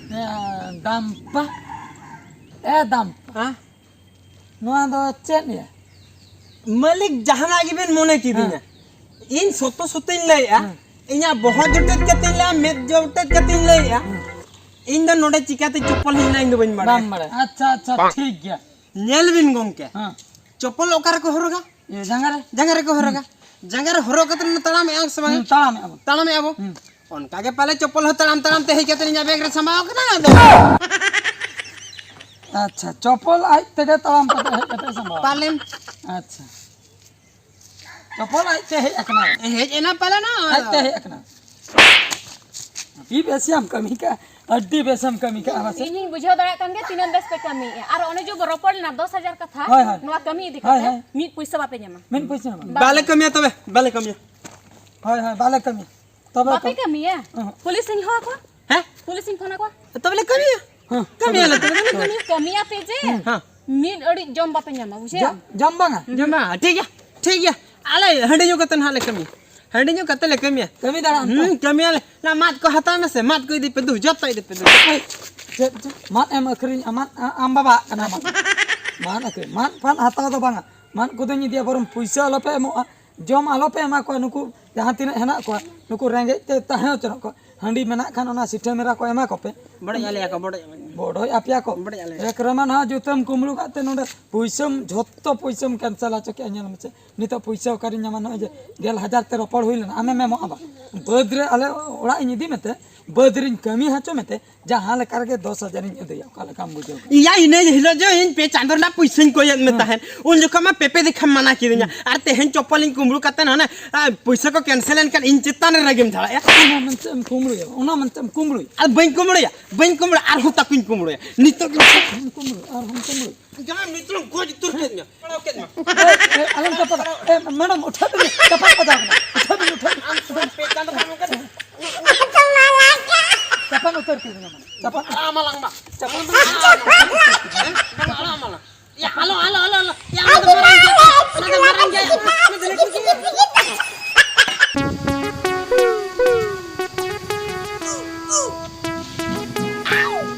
ᱦᱮᱸ, ᱫᱟᱢᱯᱟ᱾ ᱮ, ᱫᱟᱢᱯᱟ᱾ ᱦᱮᱸ? ᱱᱚᱣᱟ ᱫᱚ ᱪᱮᱫ ᱭᱟ? ᱢᱟᱹᱞᱤᱠ, ᱡᱟᱦᱟᱱᱟᱜ ᱜᱮᱵᱮᱱ ᱢᱚᱱᱮ ᱠᱤᱫᱤᱧᱟ᱾ ᱦᱮᱸ᱾ ᱤᱧ ᱥᱚᱛᱚ ᱥᱚᱛᱚᱧ ᱞᱟᱹᱭᱮᱜᱼᱟ᱾ ᱦᱮᱸ᱾ ᱤᱧᱟᱜ ᱵᱚᱦᱚᱜ ᱡᱚᱴᱮᱫ ᱠᱟᱛᱮᱧ ᱞᱟᱹᱭᱟ, ᱢᱮᱫ ᱡᱚᱴᱮᱫ ᱠᱟᱛᱮᱧ ᱞᱟᱹᱭᱮᱜᱼᱟ᱾ ᱦᱮᱸ᱾ ᱤᱧ ᱫᱚ ᱱᱚᱰᱮ ᱪᱤᱠᱟᱛᱮ ᱪᱚᱯᱯᱚᱞ ᱦᱮᱡ ᱮᱱᱟ, ᱤᱧ ᱫᱚ ᱵᱟᱹᱧ ᱵᱟᱲᱟᱭᱟ᱾ ᱵᱟᱢ ᱵᱟᱲᱟᱭᱟ? ᱟᱪᱪᱷᱟ, ᱟᱪᱪᱷᱟ, ᱴᱷᱤᱠ ᱜᱮᱭᱟ᱾ ᱧᱮᱞ ᱵᱤᱱ ᱜᱚᱢᱠᱮ, ᱦᱮᱸ᱾ ᱪᱚᱯᱯᱚᱞ ᱚᱠᱟ ᱨᱮᱠᱚ ᱦᱚᱨᱚᱜᱟ? ᱤᱭᱟᱹ, ᱡᱟᱸᱜᱟ ᱨᱮ᱾ ᱡᱟᱸᱜᱟ ᱨᱮᱠᱚ ᱦᱚᱨᱚᱜᱟ᱾ ᱡᱟᱸᱜᱟ ᱨᱮ ᱦᱚᱨᱚᱜ ᱠᱟᱛᱮ ᱞᱮ ᱛᱟᱲᱟᱢᱮᱜᱼᱟ ᱥᱮ ᱵᱟᱝ? ᱦᱩᱸ, ᱛᱟᱲᱟᱢᱮᱜᱼᱟ ᱵᱚᱱ᱾ ᱛᱟᱲᱟᱢᱮᱜᱼᱟ ᱵᱚᱱ᱾ ᱦᱩᱸ᱾ ᱚᱱᱠᱟ ᱜᱮ ᱯᱟᱞᱮ ᱪᱚᱯᱚᱞ ᱦᱚᱸ ᱛᱟᱲᱟᱢ ᱛᱟᱲᱟᱢ ᱛᱮ ᱦᱮᱡ ᱠᱟᱛᱮ ᱤᱧᱟᱹᱜ ᱵᱮᱜᱽ ᱨᱮ ᱥᱟᱢᱵᱟᱣ ᱠᱟᱱᱟ ᱟᱫᱚ᱾ ᱟᱪᱪᱷᱟ, ᱪᱚᱯᱚᱞ ᱟᱡ ᱛᱮᱜᱮ ᱛᱟᱲᱟᱢ ᱠᱟᱛᱮ ᱦᱮᱡ ᱠᱟᱛᱮ ᱥᱟᱢᱵᱟᱣ᱾ ᱯᱟᱞᱮᱱ᱾ ᱟᱪᱪᱷᱟ, ᱪᱚᱯᱚᱞ ᱟᱡ ᱛᱮ ᱦᱮᱡ ᱟᱠᱟᱱᱟ᱾ ᱦᱮᱡ ᱮᱱᱟ ᱯᱟᱞᱮᱱ᱾ ᱟᱡ ᱛᱮ ᱦᱮᱡ ᱟᱠᱟᱱᱟ᱾ ᱟᱹᱰᱤ ᱵᱮᱥᱮᱢ ᱠᱟᱹᱢᱤ ᱠᱟᱜᱼᱟ, ᱟᱹᱰᱤ ᱵᱮᱥᱮᱢ ᱠᱟᱹᱢᱤ ᱠᱟᱜᱼᱟ ᱢᱟᱥᱮ᱾ ᱤᱧᱤᱧ ᱵᱩᱡᱷᱟᱹᱣ ᱫᱟᱲᱮᱭᱟᱜ ᱠᱟᱱ ᱜᱮᱭᱟ ᱛᱤᱱᱟᱹᱜ ᱵᱮᱥ ᱯᱮ ᱠᱟᱹᱢᱤᱭᱮᱫᱼᱟ᱾ ᱟᱨ ᱚᱱᱮ ᱡᱮ ᱵᱚ ᱨᱚᱯᱚᱲ ᱞᱮᱱᱟ ᱫᱚᱥ ᱦᱟᱡᱟᱨ ᱠᱟᱛᱷᱟ, ᱦᱳᱭ, ᱦᱳᱭ᱾ ᱱᱚᱣᱟ ᱠᱟᱹᱢᱤ ᱤᱫᱤ ᱦᱳᱭ, ᱠᱟᱛᱮ ᱦᱳᱭ᱾ ᱢᱤᱫ ᱯᱩᱭᱥᱟᱹ ᱵᱟᱯᱮ ᱧᱟᱢᱟ᱾ ᱢᱤᱫ ᱯᱩᱭᱥᱟᱹ ᱦᱚᱸ ᱵᱟᱝ᱾ ᱵᱟᱞᱮ ᱠᱟᱹᱢᱤᱭᱟ ᱛᱚᱵᱮ, ᱵᱟᱞᱮ ᱠᱟᱹᱢᱤᱭᱟ᱾ ᱦᱳᱭ, ᱦᱳᱭ, ᱵᱟᱞᱮ ᱠᱟᱹᱢᱤᱭᱟ᱾ ᱛᱚᱵᱮ ᱵᱟᱯᱮ ᱛᱚ ᱠᱟᱹᱢᱤᱭᱟ? ᱦᱮᱸ᱾ ᱯᱩᱞᱤᱥ ᱤᱧ ᱦᱚᱦᱚ ᱟᱠᱚᱣᱟ᱾ ᱦᱮᱸ? ᱯᱩᱞᱤᱥ ᱤᱧ ᱯᱷᱳᱱ ᱟᱠᱚᱣᱟ᱾ ᱛᱚᱵᱮ ᱞᱮ ᱠᱟᱹᱢᱤᱭᱟ᱾ ᱦᱮᱸ, ᱠᱟᱹᱢᱤᱭᱟᱞᱮ ᱛᱚᱵᱮ, ᱠᱟᱹᱢᱤᱭᱟ᱾ ᱠᱟᱹᱢᱤᱭᱟᱯᱮ ᱡᱮ ᱦᱮᱸ᱾ ᱢᱤᱫ ᱟᱹᱲᱤᱡ ᱡᱚᱢ ᱵᱟᱯᱮ ᱧᱟᱢᱟ, ᱵᱩᱡᱷᱟᱹᱣ? ᱡᱚᱢ, ᱡᱚᱢ ᱵᱟᱝᱟ? ᱡᱚᱢ ᱵᱟᱝᱟ, ᱴᱷᱤᱠ ᱜᱮᱭᱟ, ᱴᱷᱤᱠ ᱜᱮᱭᱟ᱾ ᱟᱞᱮ ᱦᱟᱺᱰᱤ ᱧᱩ ᱠᱟᱛᱮ ᱱᱟᱦᱟᱜ ᱞᱮ ᱠᱟᱹᱢᱤᱭᱟ᱾ ᱦᱟᱺᱰᱤ ᱧᱩ ᱠᱟᱛᱮ ᱞᱮ ᱠᱟᱹᱢᱤᱭᱟ᱾ ᱠᱟᱹᱢᱤ ᱫᱟᱲᱮᱭᱟᱜ ᱟᱢ ᱛᱚ? ᱦᱩᱸ, ᱠᱟᱹᱢᱤᱭᱟᱞᱮ᱾ ᱱᱟ ᱢᱟᱫ ᱠᱚ ᱦᱟᱛᱟᱣ ᱢᱮᱥᱮ, ᱢᱟᱫ ᱠᱚ ᱤᱫᱤ ᱯᱮ ᱫᱩ, ᱡᱚᱛᱚ ᱤᱫᱤ ᱯᱮ ᱫᱩ᱾ ᱮᱭ, ᱪᱮᱫ, ᱪᱮᱫ? ᱢᱟᱫ ᱮᱢ ᱟᱹᱠᱷᱨᱤᱧ, ᱟᱢᱟᱜ, ᱟ-, ᱟᱢ ᱵᱟᱵᱟ ᱟᱜ ᱠᱟᱱᱟ ᱢᱟᱫ᱾ ᱢᱟᱫ ᱟᱹᱠᱷᱨᱤᱧ, ᱢᱟᱫ ᱯᱷᱟᱫ ᱦᱟᱛᱟᱣ ᱫᱚ ᱵᱟᱝᱟ᱾ ᱢᱟᱫ ᱠᱚᱫᱚᱧ ᱤᱫᱤᱭᱟ, ᱵᱚᱨᱚᱝ ᱯᱩᱭᱥᱟᱹ ᱟᱞᱚᱯᱮ ᱮᱢᱚᱜᱼᱟ᱾ ᱡᱚᱢ ᱟᱞᱚᱯᱮ ᱮᱢᱟ ᱠᱚᱣᱟ, ᱱᱩᱠᱩ ᱡᱟᱦᱟᱸ ᱛᱤᱱᱟᱹᱜ ᱦᱮᱱᱟᱜ ᱠᱚᱣᱟ, ᱱᱩᱠᱩ ᱨᱮᱸᱜᱮᱡ ᱛᱮ ᱛᱟᱦᱮᱸ ᱦᱚᱪᱚᱱᱚᱜ ᱠᱚ᱾ ᱦᱟᱺᱰᱤ ᱢᱮᱱᱟᱜ ᱠᱷᱟᱱ ᱚᱱᱟ ᱥᱤᱴᱷᱟᱹ ᱢᱮᱨᱟ ᱠᱚ ᱮᱢᱟ ᱠᱚᱯᱮ᱾ ᱵᱚᱰᱚᱡ ᱟᱞᱮᱭᱟ ᱠᱚ, ᱵᱚᱰᱚᱡ ᱟᱞᱮᱭᱟ᱾ ᱵᱚᱰᱚᱡ ᱟᱯᱮᱭᱟ ᱠᱚ᱾ ᱵᱚᱰᱚᱡ ᱟᱞᱮᱭᱟ᱾ ᱮᱠ ᱨᱮᱢᱟ ᱱᱟᱦᱟᱜ ᱡᱩᱛᱟᱹᱢ ᱠᱩᱢᱵᱽᱲᱩ ᱠᱟᱜ ᱛᱮ ᱱᱚᱰᱮ ᱯᱩᱭᱥᱟᱹᱢ, ᱡᱷᱚᱛᱚ ᱯᱩᱭᱥᱟᱹᱢ cancel ᱦᱚᱪᱚ ᱠᱮᱜᱼᱟ᱾ ᱧᱮᱞ ᱢᱮᱥᱮ, ᱱᱤᱛᱚᱜ ᱯᱩᱭᱥᱟᱹ ᱚᱠᱟᱨᱮᱧ ᱧᱟᱢᱟ? ᱱᱚᱜᱼᱚᱭ ᱡᱮ ᱜᱮᱞ ᱦᱟᱡᱟᱨ ᱛᱮ ᱨᱚᱯᱚᱲ ᱦᱩᱭ ᱞᱮᱱᱟ, ᱟᱢᱮᱢ ᱮᱢᱚᱜᱼᱟ ᱵᱟᱝ? ᱵᱟᱹᱫᱽ ᱨᱮ ᱟᱞᱮ ᱚᱲᱟᱜ ᱤᱧ ᱤᱫᱤ ᱢᱮᱛᱮ, ᱵᱟᱹᱫᱽ ᱨᱤᱧ ᱠᱟᱹᱢᱤ ᱦᱚᱪᱚ ᱢᱮᱛᱮ, ᱡᱟᱦᱟᱸ ᱞᱮᱠᱟ ᱨᱮᱜᱮ ᱫᱚᱥ ᱦᱟᱡᱟᱨ ᱤᱧ ᱟᱹᱫᱟᱹᱭᱟ᱾ ᱚᱠᱟ ᱞᱮᱠᱟᱢ ᱵᱩᱡᱷᱟᱹᱣ ᱠᱮᱫᱟ? ᱤᱭᱟ, ᱤᱱᱟᱹ ᱦᱤᱞᱳᱜ ᱡᱮ ᱤᱧ ᱯᱮ ᱪᱟᱸᱫᱳ ᱨᱮᱱᱟᱜ ᱯᱩᱭᱥᱟᱹᱧ ᱠᱚᱭᱮᱫ ᱢᱮ ᱦᱮᱸ᱾ ᱛᱟᱦᱮᱸᱫ, ᱩᱱ ᱡᱚᱠᱷᱚᱱ ᱢᱟ ᱯᱮᱯᱮ ᱫᱮᱠᱷᱟᱢ ᱢᱟᱱᱟ ᱠᱤᱫᱤᱧᱟ, ᱦᱮᱸ᱾ ᱟᱨ ᱛᱮᱦᱮᱧ ᱪᱚᱯᱚᱞᱤᱧ ᱠᱩᱢᱵᱽᱲᱩ ᱠᱟᱛᱮ ᱦᱟᱱᱮ, ᱟ, ᱯᱩᱭᱥᱟᱹ ᱠᱚ cancel ᱮᱱ ᱠᱷᱟᱱ ᱤᱧ ᱪᱮᱛᱟᱱ ᱨᱮ ᱨᱟᱹᱜᱤᱢ ᱡᱷᱟᱲᱟᱜᱼᱟ᱾ ᱚᱱᱟ ᱢᱮᱱᱛᱮ ᱮᱢ ᱠᱩᱢᱵᱽᱲᱩᱭᱟ, ᱚᱱᱟ ᱢᱮᱱᱛᱮ ᱮᱢ ᱠᱩᱢᱵᱽᱲᱩᱭᱟ᱾ ᱟᱨ ᱵᱟᱹᱧ ᱠᱩᱢᱵᱽᱲᱩᱭᱟ, ᱵᱟᱹᱧ ᱠᱩᱢᱵᱽᱲᱩᱭᱟ, ᱟᱨᱦᱚᱸ ᱛᱟᱠᱚᱧ ᱠᱩᱢᱵᱽᱲᱩᱭᱟ᱾ ᱱᱤᱛᱚᱜ ᱜᱮ ᱟᱨᱦᱚᱸ ᱠᱩᱢᱵᱽᱲᱩᱭᱟ, ᱟᱨᱦᱚᱸ ᱠᱩᱢᱵᱽᱲᱩᱭᱟ᱾ ᱡᱟᱦᱟᱸ ᱱᱤᱛᱚᱜ ᱜᱚᱡ ᱩᱛᱟᱹᱨ ᱠᱮᱫ ᱢᱮᱭᱟ᱾ ᱯᱟᱲᱟᱣ ᱠᱮᱫ ᱢᱟ᱾ ᱮ, ᱮ, ᱟᱞᱚᱢ ᱪᱟᱯᱟᱫᱟ᱾ ᱮ, madam, ᱩᱴᱷᱟᱹᱣ ᱯᱮ, ᱪᱟᱯᱟᱫ ᱯᱟᱛᱟ ᱠᱟᱱᱟ᱾ ᱩᱴᱷᱟᱹᱣ ᱯᱮ, ᱩᱴᱷᱟᱹᱣ ᱯᱮ᱾ ᱟᱢ ᱥᱩᱫᱷᱩ ᱯᱮ ᱪᱟᱸᱫᱚ ᱠᱷᱚᱱ ᱱᱚᱝᱠᱟ ᱪᱟᱯᱟᱫ ᱩᱛᱟᱹᱨ ᱠᱮᱫ ᱢᱮᱭᱟ, madam᱾ ᱪᱟᱯᱟᱫ᱾ ᱟᱲᱟᱜ ᱢᱟᱞᱟᱝ ᱵᱟ᱾ ᱪᱟᱯᱟᱫ᱾ ᱦᱮᱸ? ᱵᱟᱝ, ᱟᱲᱟᱜ ᱢᱟᱞᱟᱝ᱾ ᱭᱟ, ᱟᱞᱚ, ᱟᱞᱚ, ᱟᱞᱚ, ᱟᱞᱚ᱾ ᱭᱟ, ᱚᱱᱟ ᱫᱚ ᱢᱟᱨᱟᱝ ᱜᱮᱭᱟ᱾ ᱚᱱᱟ ᱫᱚ ᱢᱟᱨᱟᱝ ᱜᱮᱭᱟ᱾ ᱚᱱᱟ ᱫᱚ ᱞᱟᱹᱴᱩ ᱜᱮᱭᱟ᱾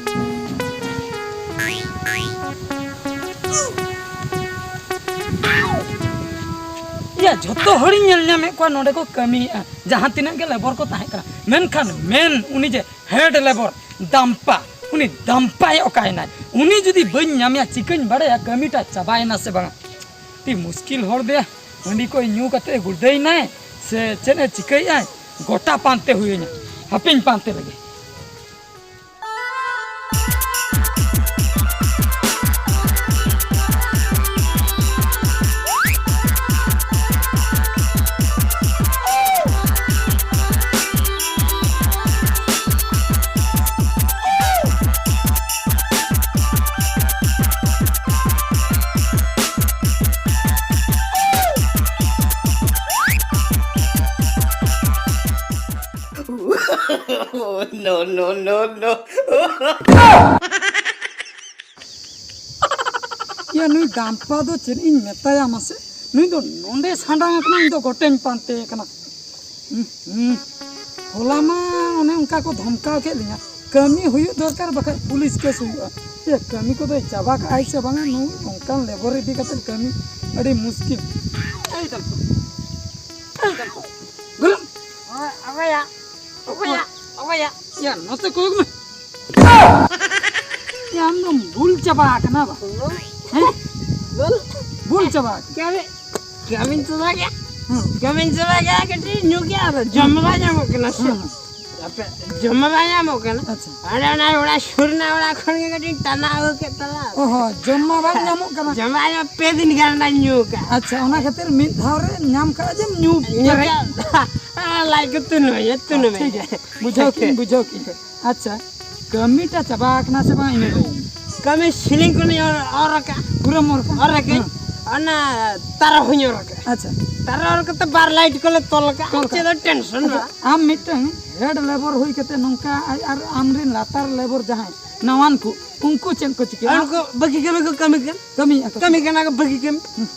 ᱭᱟ, ᱡᱷᱚᱛᱚ ᱦᱚᱲᱤᱧ ᱧᱮᱞ ᱧᱟᱢᱮᱫ ᱠᱚᱣᱟ ᱱᱚᱰᱮ ᱠᱚ ᱠᱟᱹᱢᱤᱭᱮᱫᱼᱟ, ᱡᱟᱦᱟᱸ ᱛᱤᱱᱟᱹᱜ ᱜᱮ labour ᱠᱚ ᱛᱟᱦᱮᱸ ᱠᱟᱱᱟ, ᱢᱮᱱᱠᱷᱟᱱ main ᱩᱱᱤ ᱡᱮ head labour ᱫᱟᱢᱯᱟ, ᱩᱱᱤ ᱫᱟᱢᱯᱟᱭ ᱚᱠᱟᱭᱮᱱᱟᱭ? ᱩᱱᱤ ᱡᱩᱫᱤ ᱵᱟᱹᱧ ᱧᱟᱢᱮᱭᱟ, ᱪᱤᱠᱟᱹᱧ ᱵᱟᱲᱟᱭᱟ ᱠᱟᱹᱢᱤᱴᱟ ᱪᱟᱵᱟᱭᱮᱱᱟ ᱥᱮ ᱵᱟᱝᱟ? ᱟᱹᱰᱤ ᱢᱩᱥᱠᱤᱞ ᱦᱚᱲ ᱫᱚᱭᱟ, ᱦᱟᱺᱰᱤ ᱠᱚ ᱧᱩ ᱠᱟᱛᱮ ᱜᱩᱲᱫᱟᱹᱭᱮᱱᱟᱭ ᱥᱮ ᱪᱮᱫ ᱮ ᱪᱤᱠᱟᱹᱭᱮᱫᱼᱟᱭ? ᱜᱚᱴᱟ ᱯᱟᱱᱛᱮ ᱦᱩᱭᱟᱹᱧᱟ, ᱦᱟᱯᱮᱧ ᱯᱟᱱᱛᱮ ᱞᱮᱜᱮ᱾ No, no, no, no. ᱭᱟ, ᱱᱩᱭ ᱫᱟᱢᱯᱟ ᱫᱚ ᱪᱮᱫ ᱤᱧ ᱢᱮᱛᱟᱭᱟ ᱢᱟᱥᱮ? ᱱᱩᱭ ᱫᱚ ᱱᱚᱰᱮ ᱥᱟᱸᱰᱟᱝ ᱟᱠᱟᱱᱟ, ᱤᱧ ᱫᱚ ᱜᱚᱴᱮᱧ ᱯᱟᱱᱛᱮ ᱟᱠᱟᱱᱟ᱾ ᱦᱩᱸ, ᱦᱩᱸ᱾ ᱦᱚᱞᱟ ᱢᱟ ᱚᱱᱮ ᱚᱱᱠᱟ ᱠᱚ ᱫᱷᱚᱢᱠᱟᱣ ᱠᱮᱫ ᱞᱤᱧᱟ, ᱠᱟᱹᱢᱤ ᱦᱩᱭᱩᱜ ᱫᱚᱨᱠᱟᱨ, ᱵᱟᱠᱷᱟᱡ ᱯᱩᱞᱤᱥ ᱠᱮᱥ ᱦᱩᱭᱩᱜᱼᱟ᱾ ᱭᱟ, ᱠᱟᱹᱢᱤ ᱠᱚᱫᱚᱭ ᱪᱟᱵᱟ ᱠᱟᱜᱼᱟᱭ ᱥᱮ ᱵᱟᱝᱟ? ᱱᱩᱭ ᱱᱚᱝᱠᱟᱱ ᱞᱮᱵᱚᱨ ᱤᱫᱤ ᱠᱟᱛᱮ ᱠᱟᱹᱢᱤ ᱟᱹᱰᱤ ᱢᱩᱥᱠᱤᱞ᱾ ᱮᱭ ᱫᱟᱢᱯᱟ, ᱮᱭ ᱫᱟᱢᱯᱟ, ᱜᱚᱨᱚᱢ᱾ ᱚᱠᱚᱭᱟ? ᱚᱠᱚᱭᱟ? ᱚᱠᱚᱭᱟ? ᱭᱟ, ᱱᱚᱛᱮ ᱠᱚᱭᱚᱜ ᱢᱮ᱾ ᱭᱟ, ᱟᱢ ᱫᱚᱢ ᱵᱩᱞ ᱪᱟᱵᱟ ᱟᱠᱟᱱᱟ ᱵᱟ? ᱦᱮᱸ? ᱵᱩᱞ? ᱵᱩᱞ ᱪᱟᱵᱟ ᱟᱠᱟᱱᱟ᱾ ᱠᱟᱹᱢᱤ, ᱠᱟᱹᱢᱤᱧ ᱪᱟᱵᱟ ᱠᱮᱫ᱾ ᱦᱮᱸ᱾ ᱠᱟᱹᱢᱤᱧ ᱪᱟᱵᱟ ᱠᱮᱫ, ᱠᱟᱹᱴᱤᱡ ᱧᱩ ᱠᱮᱫ, ᱟᱫᱚ ᱡᱚᱢ ᱢᱟ ᱵᱟᱭ ᱧᱟᱢᱚᱜ ᱠᱟᱱᱟ ᱥᱮ᱾ ᱦᱮᱸ, ᱦᱮᱸ᱾ ᱟᱯᱮ, ᱡᱚᱢ ᱢᱟ ᱵᱟᱭ ᱧᱟᱢᱚᱜ ᱠᱟᱱᱟ᱾ ᱟᱪᱪᱷᱟ᱾ ᱟᱞᱮ ᱚᱱᱟ ᱚᱲᱟᱜ ᱥᱩᱨ ᱨᱮᱱᱟᱜ ᱚᱲᱟᱜ ᱠᱷᱚᱱ ᱜᱮ ᱠᱟᱹᱴᱤᱡ ᱴᱟᱱᱟ ᱟᱹᱜᱩ ᱠᱮᱫ ᱛᱟᱞᱟ᱾ ᱚ ᱦᱚᱸ, ᱡᱚᱢ ᱢᱟ ᱵᱟᱝ ᱧᱟᱢᱚᱜ ᱠᱟᱱᱟ᱾ ᱡᱚᱢ ᱢᱟ ᱯᱮ ᱫᱤᱱ ᱜᱟᱱ ᱞᱮ ᱧᱩ ᱠᱟᱜᱼᱟ᱾ ᱟᱪᱪᱷᱟ, ᱚᱱᱟ ᱠᱷᱟᱹᱛᱤᱨ ᱢᱤᱫ ᱫᱷᱟᱣ ᱨᱮ ᱧᱟᱢ ᱠᱟᱜᱼᱟ ᱡᱮᱢ ᱧᱩ ᱧᱩ ᱯᱮᱨᱮᱡ᱾ ᱠᱟᱜᱼᱟ᱾ ᱞᱟᱡ ᱠᱚ ᱛᱩᱱᱩᱢ ᱦᱩᱭᱩᱜᱼᱟ, ᱛᱩᱱᱩᱢ ᱴᱷᱤᱠ ᱦᱩᱭᱩᱜᱼᱟ᱾ ᱜᱮᱭᱟ, ᱵᱩᱡᱷᱟᱹᱣ ᱠᱤᱧ, ᱵᱩᱡᱷᱟᱹᱣ ᱠᱤᱧ᱾ ᱟᱪᱪᱷᱟ, ᱠᱟᱹᱢᱤᱴᱟ ᱪᱟᱵᱟ ᱟᱠᱟᱱᱟ ᱥᱮ ᱵᱟᱝ, ᱤᱱᱟᱹ ᱞᱟᱹᱭ ᱢᱮ᱾ ᱠᱟᱹᱢᱤ ᱥᱤᱞᱤᱝ ᱠᱚᱞᱤᱧ ᱚᱨ, ᱚᱨ ᱟᱠᱟᱫᱼᱟ᱾ ᱯᱩᱨᱟᱹᱢ ᱚᱨ ᱠᱟᱜᱼᱟ? ᱚᱨ ᱟᱠᱟᱫ᱾ ᱦᱮᱸ᱾ ᱚᱱᱟ ᱛᱟᱨᱟ ᱦᱚᱸᱧ ᱚᱨ ᱟᱠᱟᱫ᱾ ᱟᱪᱪᱷᱟ᱾ ᱛᱟᱨᱟ ᱚᱨ ᱠᱟᱛᱮ ᱵᱟᱨ ᱞᱟᱭᱤᱴ ᱠᱚᱞᱮ ᱛᱚᱞ ᱟᱠᱟᱫ᱾ ᱛᱚᱞ ᱪᱮᱫ ᱟᱠᱟᱫ᱾ ᱫᱚ ᱴᱮᱱᱥᱚᱱ ᱟᱪᱪᱷᱟ, ᱵᱟᱝ᱾ ᱟᱢ ᱢᱤᱫᱴᱟᱝ ᱦᱮᱰ ᱞᱮᱵᱚᱨ ᱦᱩᱭ ᱠᱟᱛᱮ ᱱᱚᱝᱠᱟ ᱟᱡ ᱟᱨ ᱟᱢᱨᱮᱱ ᱞᱟᱛᱟᱨ ᱞᱮᱵᱚᱨ ᱡᱟᱦᱟᱸᱭ ᱱᱟᱣᱟᱱ ᱠᱚ, ᱩᱱᱠᱩ ᱪᱮᱫ ᱠᱚ ᱪᱤᱠᱟᱹᱭᱟ? ᱩᱱᱠᱩ ᱵᱟᱹᱠᱤ ᱠᱟᱹᱢᱤ ᱠᱚ ᱠᱟᱹᱢᱤ ᱠᱟᱱ᱾ ᱠᱟᱹᱢᱤᱭᱮᱫᱼᱟ ᱠᱚ᱾ ᱠᱟᱹᱢᱤ ᱠᱟᱱᱟ ᱠᱚ ᱵᱟᱹᱠᱤ ᱠᱟᱹᱢᱤ᱾ ᱦᱩᱸ᱾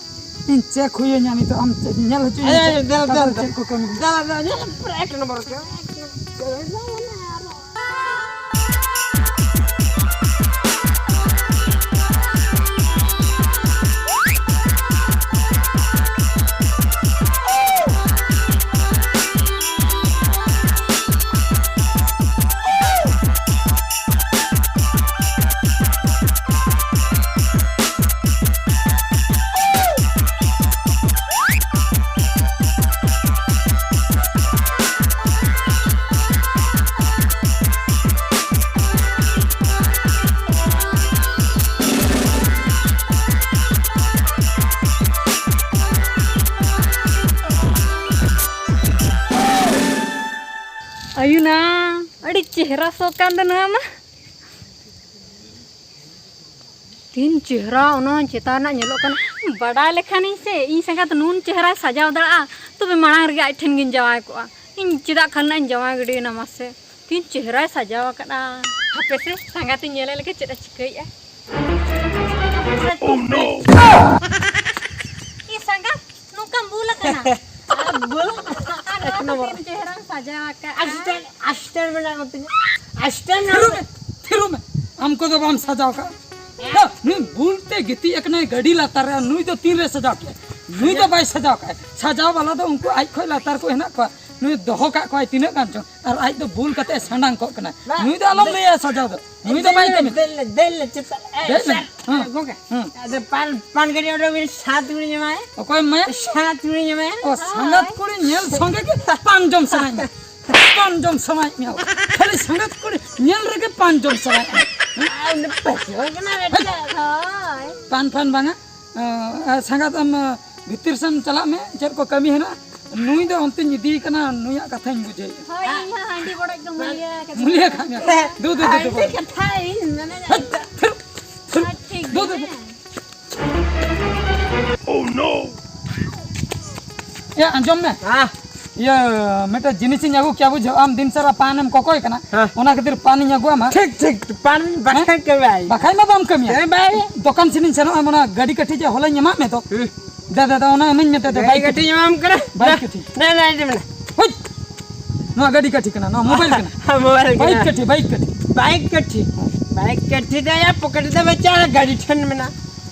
ᱤᱧ ᱪᱮᱠ ᱦᱩᱭᱟᱹᱧᱟ ᱱᱤᱛᱚᱜ, ᱟᱢ ᱪᱮᱫ ᱧᱮᱞ ᱦᱚᱪᱚᱧ ᱟᱪᱪᱷᱟ, ᱢᱮ᱾ ᱟᱪᱪᱷᱟ, ᱫᱮᱞᱟ, ᱚᱠᱟ ᱫᱮᱞᱟ, ᱠᱚᱨᱮ ᱫᱮᱞᱟ᱾ ᱪᱮᱫ ᱠᱚ ᱠᱟᱹᱢᱤ ᱠᱟᱱᱟ? ᱫᱮᱞᱟ, ᱫᱮᱞᱟ, ᱧᱮᱞ ᱯᱩᱨᱟᱹ ᱮᱠ ᱱᱚᱢᱵᱚᱨ ᱠᱟᱱᱟ᱾ ᱟᱭᱩᱱᱟ, ᱟᱹᱰᱤ ᱪᱮᱦᱨᱟ ᱥᱚ ᱠᱟᱱ ᱫᱚ ᱱᱚᱣᱟ ᱢᱟ᱾ ᱛᱤᱱ ᱪᱮᱦᱨᱟ ᱚᱱᱟ ᱪᱮᱛᱟᱱ ᱨᱮᱱᱟᱜ ᱧᱮᱞᱚᱜ ᱠᱟᱱᱟ᱾ ᱵᱟᱰᱟᱭ ᱞᱮᱠᱷᱟᱱᱤᱧ ᱥᱮ, ᱤᱧ ᱥᱟᱸᱜᱟᱛ ᱱᱩᱱ ᱪᱮᱦᱨᱟᱭ ᱥᱟᱡᱟᱣ ᱫᱟᱲᱮᱭᱟᱜᱼᱟ, ᱛᱚᱵᱮ ᱢᱟᱲᱟᱝ ᱨᱮᱜᱮ ᱟᱡ ᱴᱷᱮᱱ ᱜᱤᱧ ᱡᱟᱶᱟᱭ ᱠᱚᱜᱼᱟ᱾ ᱤᱧ ᱪᱮᱫᱟᱜ ᱠᱷᱟᱱ ᱤᱧ ᱡᱟᱶᱟᱭ ᱜᱤᱰᱤᱭᱮᱱᱟ ᱢᱟᱥᱮ? ᱛᱤᱱ ᱪᱮᱦᱨᱟᱭ ᱥᱟᱡᱟᱣ ᱟᱠᱟᱫᱼᱟ᱾ ᱦᱟᱯᱮ ᱥᱮ, ᱥᱟᱸᱜᱟᱛᱤᱧ ᱧᱮᱞᱮ ᱞᱮᱜᱮ ᱪᱮᱫ ᱮ ᱪᱤᱠᱟᱹᱭᱮᱫᱼᱟ᱾ Oh no! ᱤ ᱥᱟᱸᱜᱟᱛ, ᱱᱚᱝᱠᱟᱢ ᱵᱩᱞ ᱟᱠᱟᱱᱟ? ᱟᱨ ᱵᱩᱞ? ᱟᱨ ᱱᱚᱣᱟ ᱫᱚ ᱛᱤᱱ ᱪᱮᱦᱨᱟᱢ ᱥᱟᱡᱟᱣ ᱟᱠᱟᱫᱼᱟ᱾ ᱟᱥᱴᱮᱱ, ᱟᱥᱴᱮᱱ ᱢᱮᱱᱟᱜ ᱠᱚ ᱛᱤᱧᱟ᱾ ᱟᱥᱴᱮᱱ ᱛᱷᱤᱨᱚᱜ ᱢᱮ, ᱛᱷᱤᱨᱚᱜ ᱢᱮ᱾ ᱟᱢ ᱠᱚᱫᱚ ᱵᱟᱢ ᱥᱟᱡᱟᱣ ᱠᱟᱜᱼᱟ᱾ ᱦᱮᱸ? ᱦᱮᱸ, ᱱᱩᱭ ᱵᱩᱞ ᱛᱮ ᱜᱤᱛᱤᱡ ᱟᱠᱟᱱᱟᱭ ᱜᱟᱹᱰᱤ ᱞᱟᱛᱟᱨ ᱨᱮ, ᱟᱨ ᱱᱩᱭ ᱫᱚ ᱛᱤᱱ ᱨᱮ ᱥᱟᱡᱟᱣ ᱠᱮᱜᱼᱟᱭ? ᱱᱩᱭ ᱫᱚ ᱵᱟᱭ ᱥᱟᱡᱟᱣ ᱠᱟᱜᱼᱟᱭ᱾ ᱥᱟᱡᱟᱣ ᱵᱟᱞᱟ ᱫᱚ ᱩᱱᱠᱩ ᱟᱡ ᱠᱷᱚᱡ ᱞᱟᱛᱟᱨ ᱠᱚ ᱦᱮᱱᱟᱜ ᱠᱚᱣᱟ᱾ ᱱᱩᱭ ᱫᱚᱦᱚ ᱠᱟᱜ ᱠᱚᱣᱟᱭ ᱛᱤᱱᱟᱹᱜ ᱜᱟᱱ ᱪᱚᱝ, ᱟᱨ ᱟᱡ ᱫᱚ ᱵᱩᱞ ᱠᱟᱛᱮ ᱮ ᱥᱟᱸᱰᱟᱝ ᱠᱚᱜ ᱠᱟᱱᱟ᱾ ᱵᱟ, ᱱᱩᱭ ᱫᱚ ᱟᱞᱚᱢ ᱫᱮ-, ᱞᱟᱹᱭᱟ ᱥᱟᱡᱟᱣ ᱫᱚ, ᱱᱩᱭ ᱫᱚ ᱵᱟᱭ ᱫᱮᱞ, ᱠᱟᱹᱢᱤᱭᱟ᱾ ᱫᱮᱞ, ᱫᱮᱞ, ᱪᱮᱛᱟᱱ, ᱮ, ᱫᱮᱡ ᱞᱮ᱾ ᱥᱟᱨ, ᱦᱮᱸ᱾ ᱜᱚᱝᱠᱮ, ᱦᱮᱸ᱾ ᱟᱫᱚ ᱯᱟᱱ, ᱯᱟᱱ ᱜᱟᱹᱰᱤ ᱚᱸᱰᱮ ᱵᱤᱱ ᱥᱟᱛ ᱜᱩᱲᱤ ᱧᱟᱢᱟᱭ᱾ ᱚᱠᱚᱭᱮᱢ ᱮᱢᱟᱭᱟ? ᱥᱟᱛ ᱜᱩᱲᱤ ᱧᱟᱢᱟᱭ᱾ ᱚ, ᱥᱟᱸᱜᱟᱛ ᱠᱩᱲᱤ ᱧᱮᱞ ᱥᱚᱸᱜᱮ ᱜᱮ ᱯᱟᱱ ᱡᱚᱢ ᱥᱟᱱᱟᱧᱟ᱾ ᱯᱟᱱ ᱡᱚᱢ ᱥᱟᱱᱟᱭᱮᱫ ᱢᱮᱭᱟ᱾ ᱠᱷᱟᱹᱞᱤ ᱥᱟᱸᱜᱟᱛ ᱠᱩᱲᱤ ᱧᱮᱞ ᱨᱮᱜᱮ ᱯᱟᱱ ᱡᱚᱢ ᱥᱟᱱᱟᱭᱮᱫ ᱢᱮᱭᱟ᱾ ᱟᱨ ᱩᱱᱤ ᱯᱟᱹᱪᱷᱣᱟᱹ ᱠᱟᱱᱟ ᱵᱮᱴᱟ, ᱦᱳᱭ᱾ ᱯᱟᱱ ᱯᱷᱟᱱ ᱵᱟᱝᱟ? ᱟᱸ, ᱟᱨ ᱥᱟᱸᱜᱟᱛ ᱟᱢ, ᱟᱸ, ᱵᱷᱤᱛᱤᱨ ᱥᱮᱱ ᱪᱟᱞᱟᱜ ᱢᱮ, ᱪᱮᱫ ᱠᱚ ᱠᱟᱹᱢᱤ ᱦᱮᱱᱟᱜᱼᱟ᱾ ᱱᱩᱭ ᱫᱚ ᱚᱱᱛᱮᱧ ᱤᱫᱤᱭᱮ ᱠᱟᱱᱟ, ᱱᱩᱭᱟᱜ ᱠᱟᱛᱷᱟᱧ ᱵᱩᱡᱷᱟᱹᱣᱮᱫᱼᱟ᱾ ᱦᱳᱭ, ᱤᱧ ᱦᱚᱸ ᱦᱟᱺᱰᱤ ᱵᱚᱰᱚᱡ ᱫᱚ ᱢᱩᱞᱤᱭᱟᱹ ᱠᱟᱫᱤᱧ᱾ ᱢᱩᱞᱤᱭᱟᱹ ᱠᱟᱜ ᱢᱮᱭᱟ᱾ ᱫᱩ, ᱫᱩ, ᱫᱩ, ᱫᱩ, ᱟᱹᱰᱤ ᱵᱚᱰᱚᱡ᱾ ᱠᱟᱛᱷᱟ ᱤᱧ ᱢᱮᱱᱮᱫᱼᱟ᱾ ᱦᱟᱹᱴ, ᱛᱷᱤᱨ, ᱛᱷᱤᱨ᱾ ᱦᱳᱭ, ᱴᱷᱤᱠ ᱫᱩ, ᱫᱩ, ᱜᱮᱭᱟ᱾ ᱫᱩ᱾ Oh no! ᱮ, ᱟᱸᱡᱚᱢ ᱢᱮ᱾ ᱦᱮᱸ᱾ ᱤᱭᱟᱹ, ᱢᱤᱫᱴᱮᱡ ᱡᱤᱱᱤᱥᱤᱧ ᱟᱹᱜᱩ ᱠᱮᱭᱟ, ᱵᱩᱡᱷᱟᱹᱣ, ᱟᱢ ᱫᱤᱱ ᱥᱟᱨᱟ ᱯᱟᱱ ᱮᱢ ᱠᱚᱠᱚᱭ ᱠᱟᱱᱟ, ᱦᱮᱸ᱾ ᱚᱱᱟ ᱠᱷᱟᱹᱛᱤᱨ ᱯᱟᱱᱤᱧ ᱟᱹᱜᱩᱣᱟᱢᱟ᱾ ᱴᱷᱤᱠ, ᱴᱷᱤᱠ, ᱯᱟᱱ ᱵᱟᱠᱷᱟᱱ ᱦᱮᱸ? ᱠᱟᱹᱢᱤ ᱵᱟᱭ᱾ ᱵᱟᱠᱷᱟᱡ ᱢᱟ ᱵᱟᱢ ᱠᱟᱹᱢᱤᱭᱟ᱾ ᱦᱮᱸ, ᱵᱟᱭ᱾ ᱫᱚᱠᱟᱱ ᱥᱮᱱᱤᱧ ᱥᱮᱱᱚᱜᱼᱟ, ᱚᱱᱟ ᱜᱟᱹᱰᱤ ᱠᱟᱹᱴᱷᱤ ᱡᱮ ᱦᱚᱞᱟᱧ ᱮᱢᱟᱜ ᱢᱮ ᱫᱚ᱾ ᱦᱩᱸ᱾ ᱫᱮ, ᱫᱮ, ᱫᱮ, ᱚᱱᱟ ᱤᱢᱟᱹᱧ ᱢᱮ, ᱫᱮ, ᱫᱮ, ᱜᱟᱹᱰᱤ ᱵᱟᱭᱤᱠ ᱠᱟᱹᱴᱷᱤ ᱠᱟᱹᱴᱷᱤ᱾ ᱮᱢᱟᱢ ᱠᱟᱱᱟ᱾ ᱵᱟᱭᱤᱠ ᱫᱮ, ᱠᱟᱹᱴᱷᱤ᱾ ᱫᱮ, ᱫᱮ, ᱫᱮ, ᱢᱮᱱᱟ᱾ ᱦᱩᱭ! ᱱᱚᱣᱟ ᱜᱟᱹᱰᱤ ᱠᱟᱹᱴᱷᱤ ᱠᱟᱱᱟ, ᱱᱚᱣᱟ ᱢᱳᱵᱟᱭᱤᱞ ᱠᱟᱱᱟ᱾ ᱢᱳᱵᱟᱭᱤᱞ ᱵᱟᱭᱤᱠ ᱠᱟᱱᱟ᱾ ᱠᱟᱹᱴᱷᱤ, ᱵᱟᱭᱤᱠ ᱠᱟᱹᱴᱷᱤ᱾ ᱵᱟᱭᱤᱠ ᱠᱟᱹᱴᱷᱤ᱾ ᱵᱟᱭᱤᱠ ᱠᱟᱹᱴᱷᱤ ᱫᱚ ᱭᱟ ᱯᱚᱠᱮᱴ ᱨᱮ ᱵᱟᱪᱟᱜᱼᱟ, ᱜᱟᱹᱰᱤ ᱴᱷᱮᱱ ᱢᱮᱱᱟᱜᱼᱟ᱾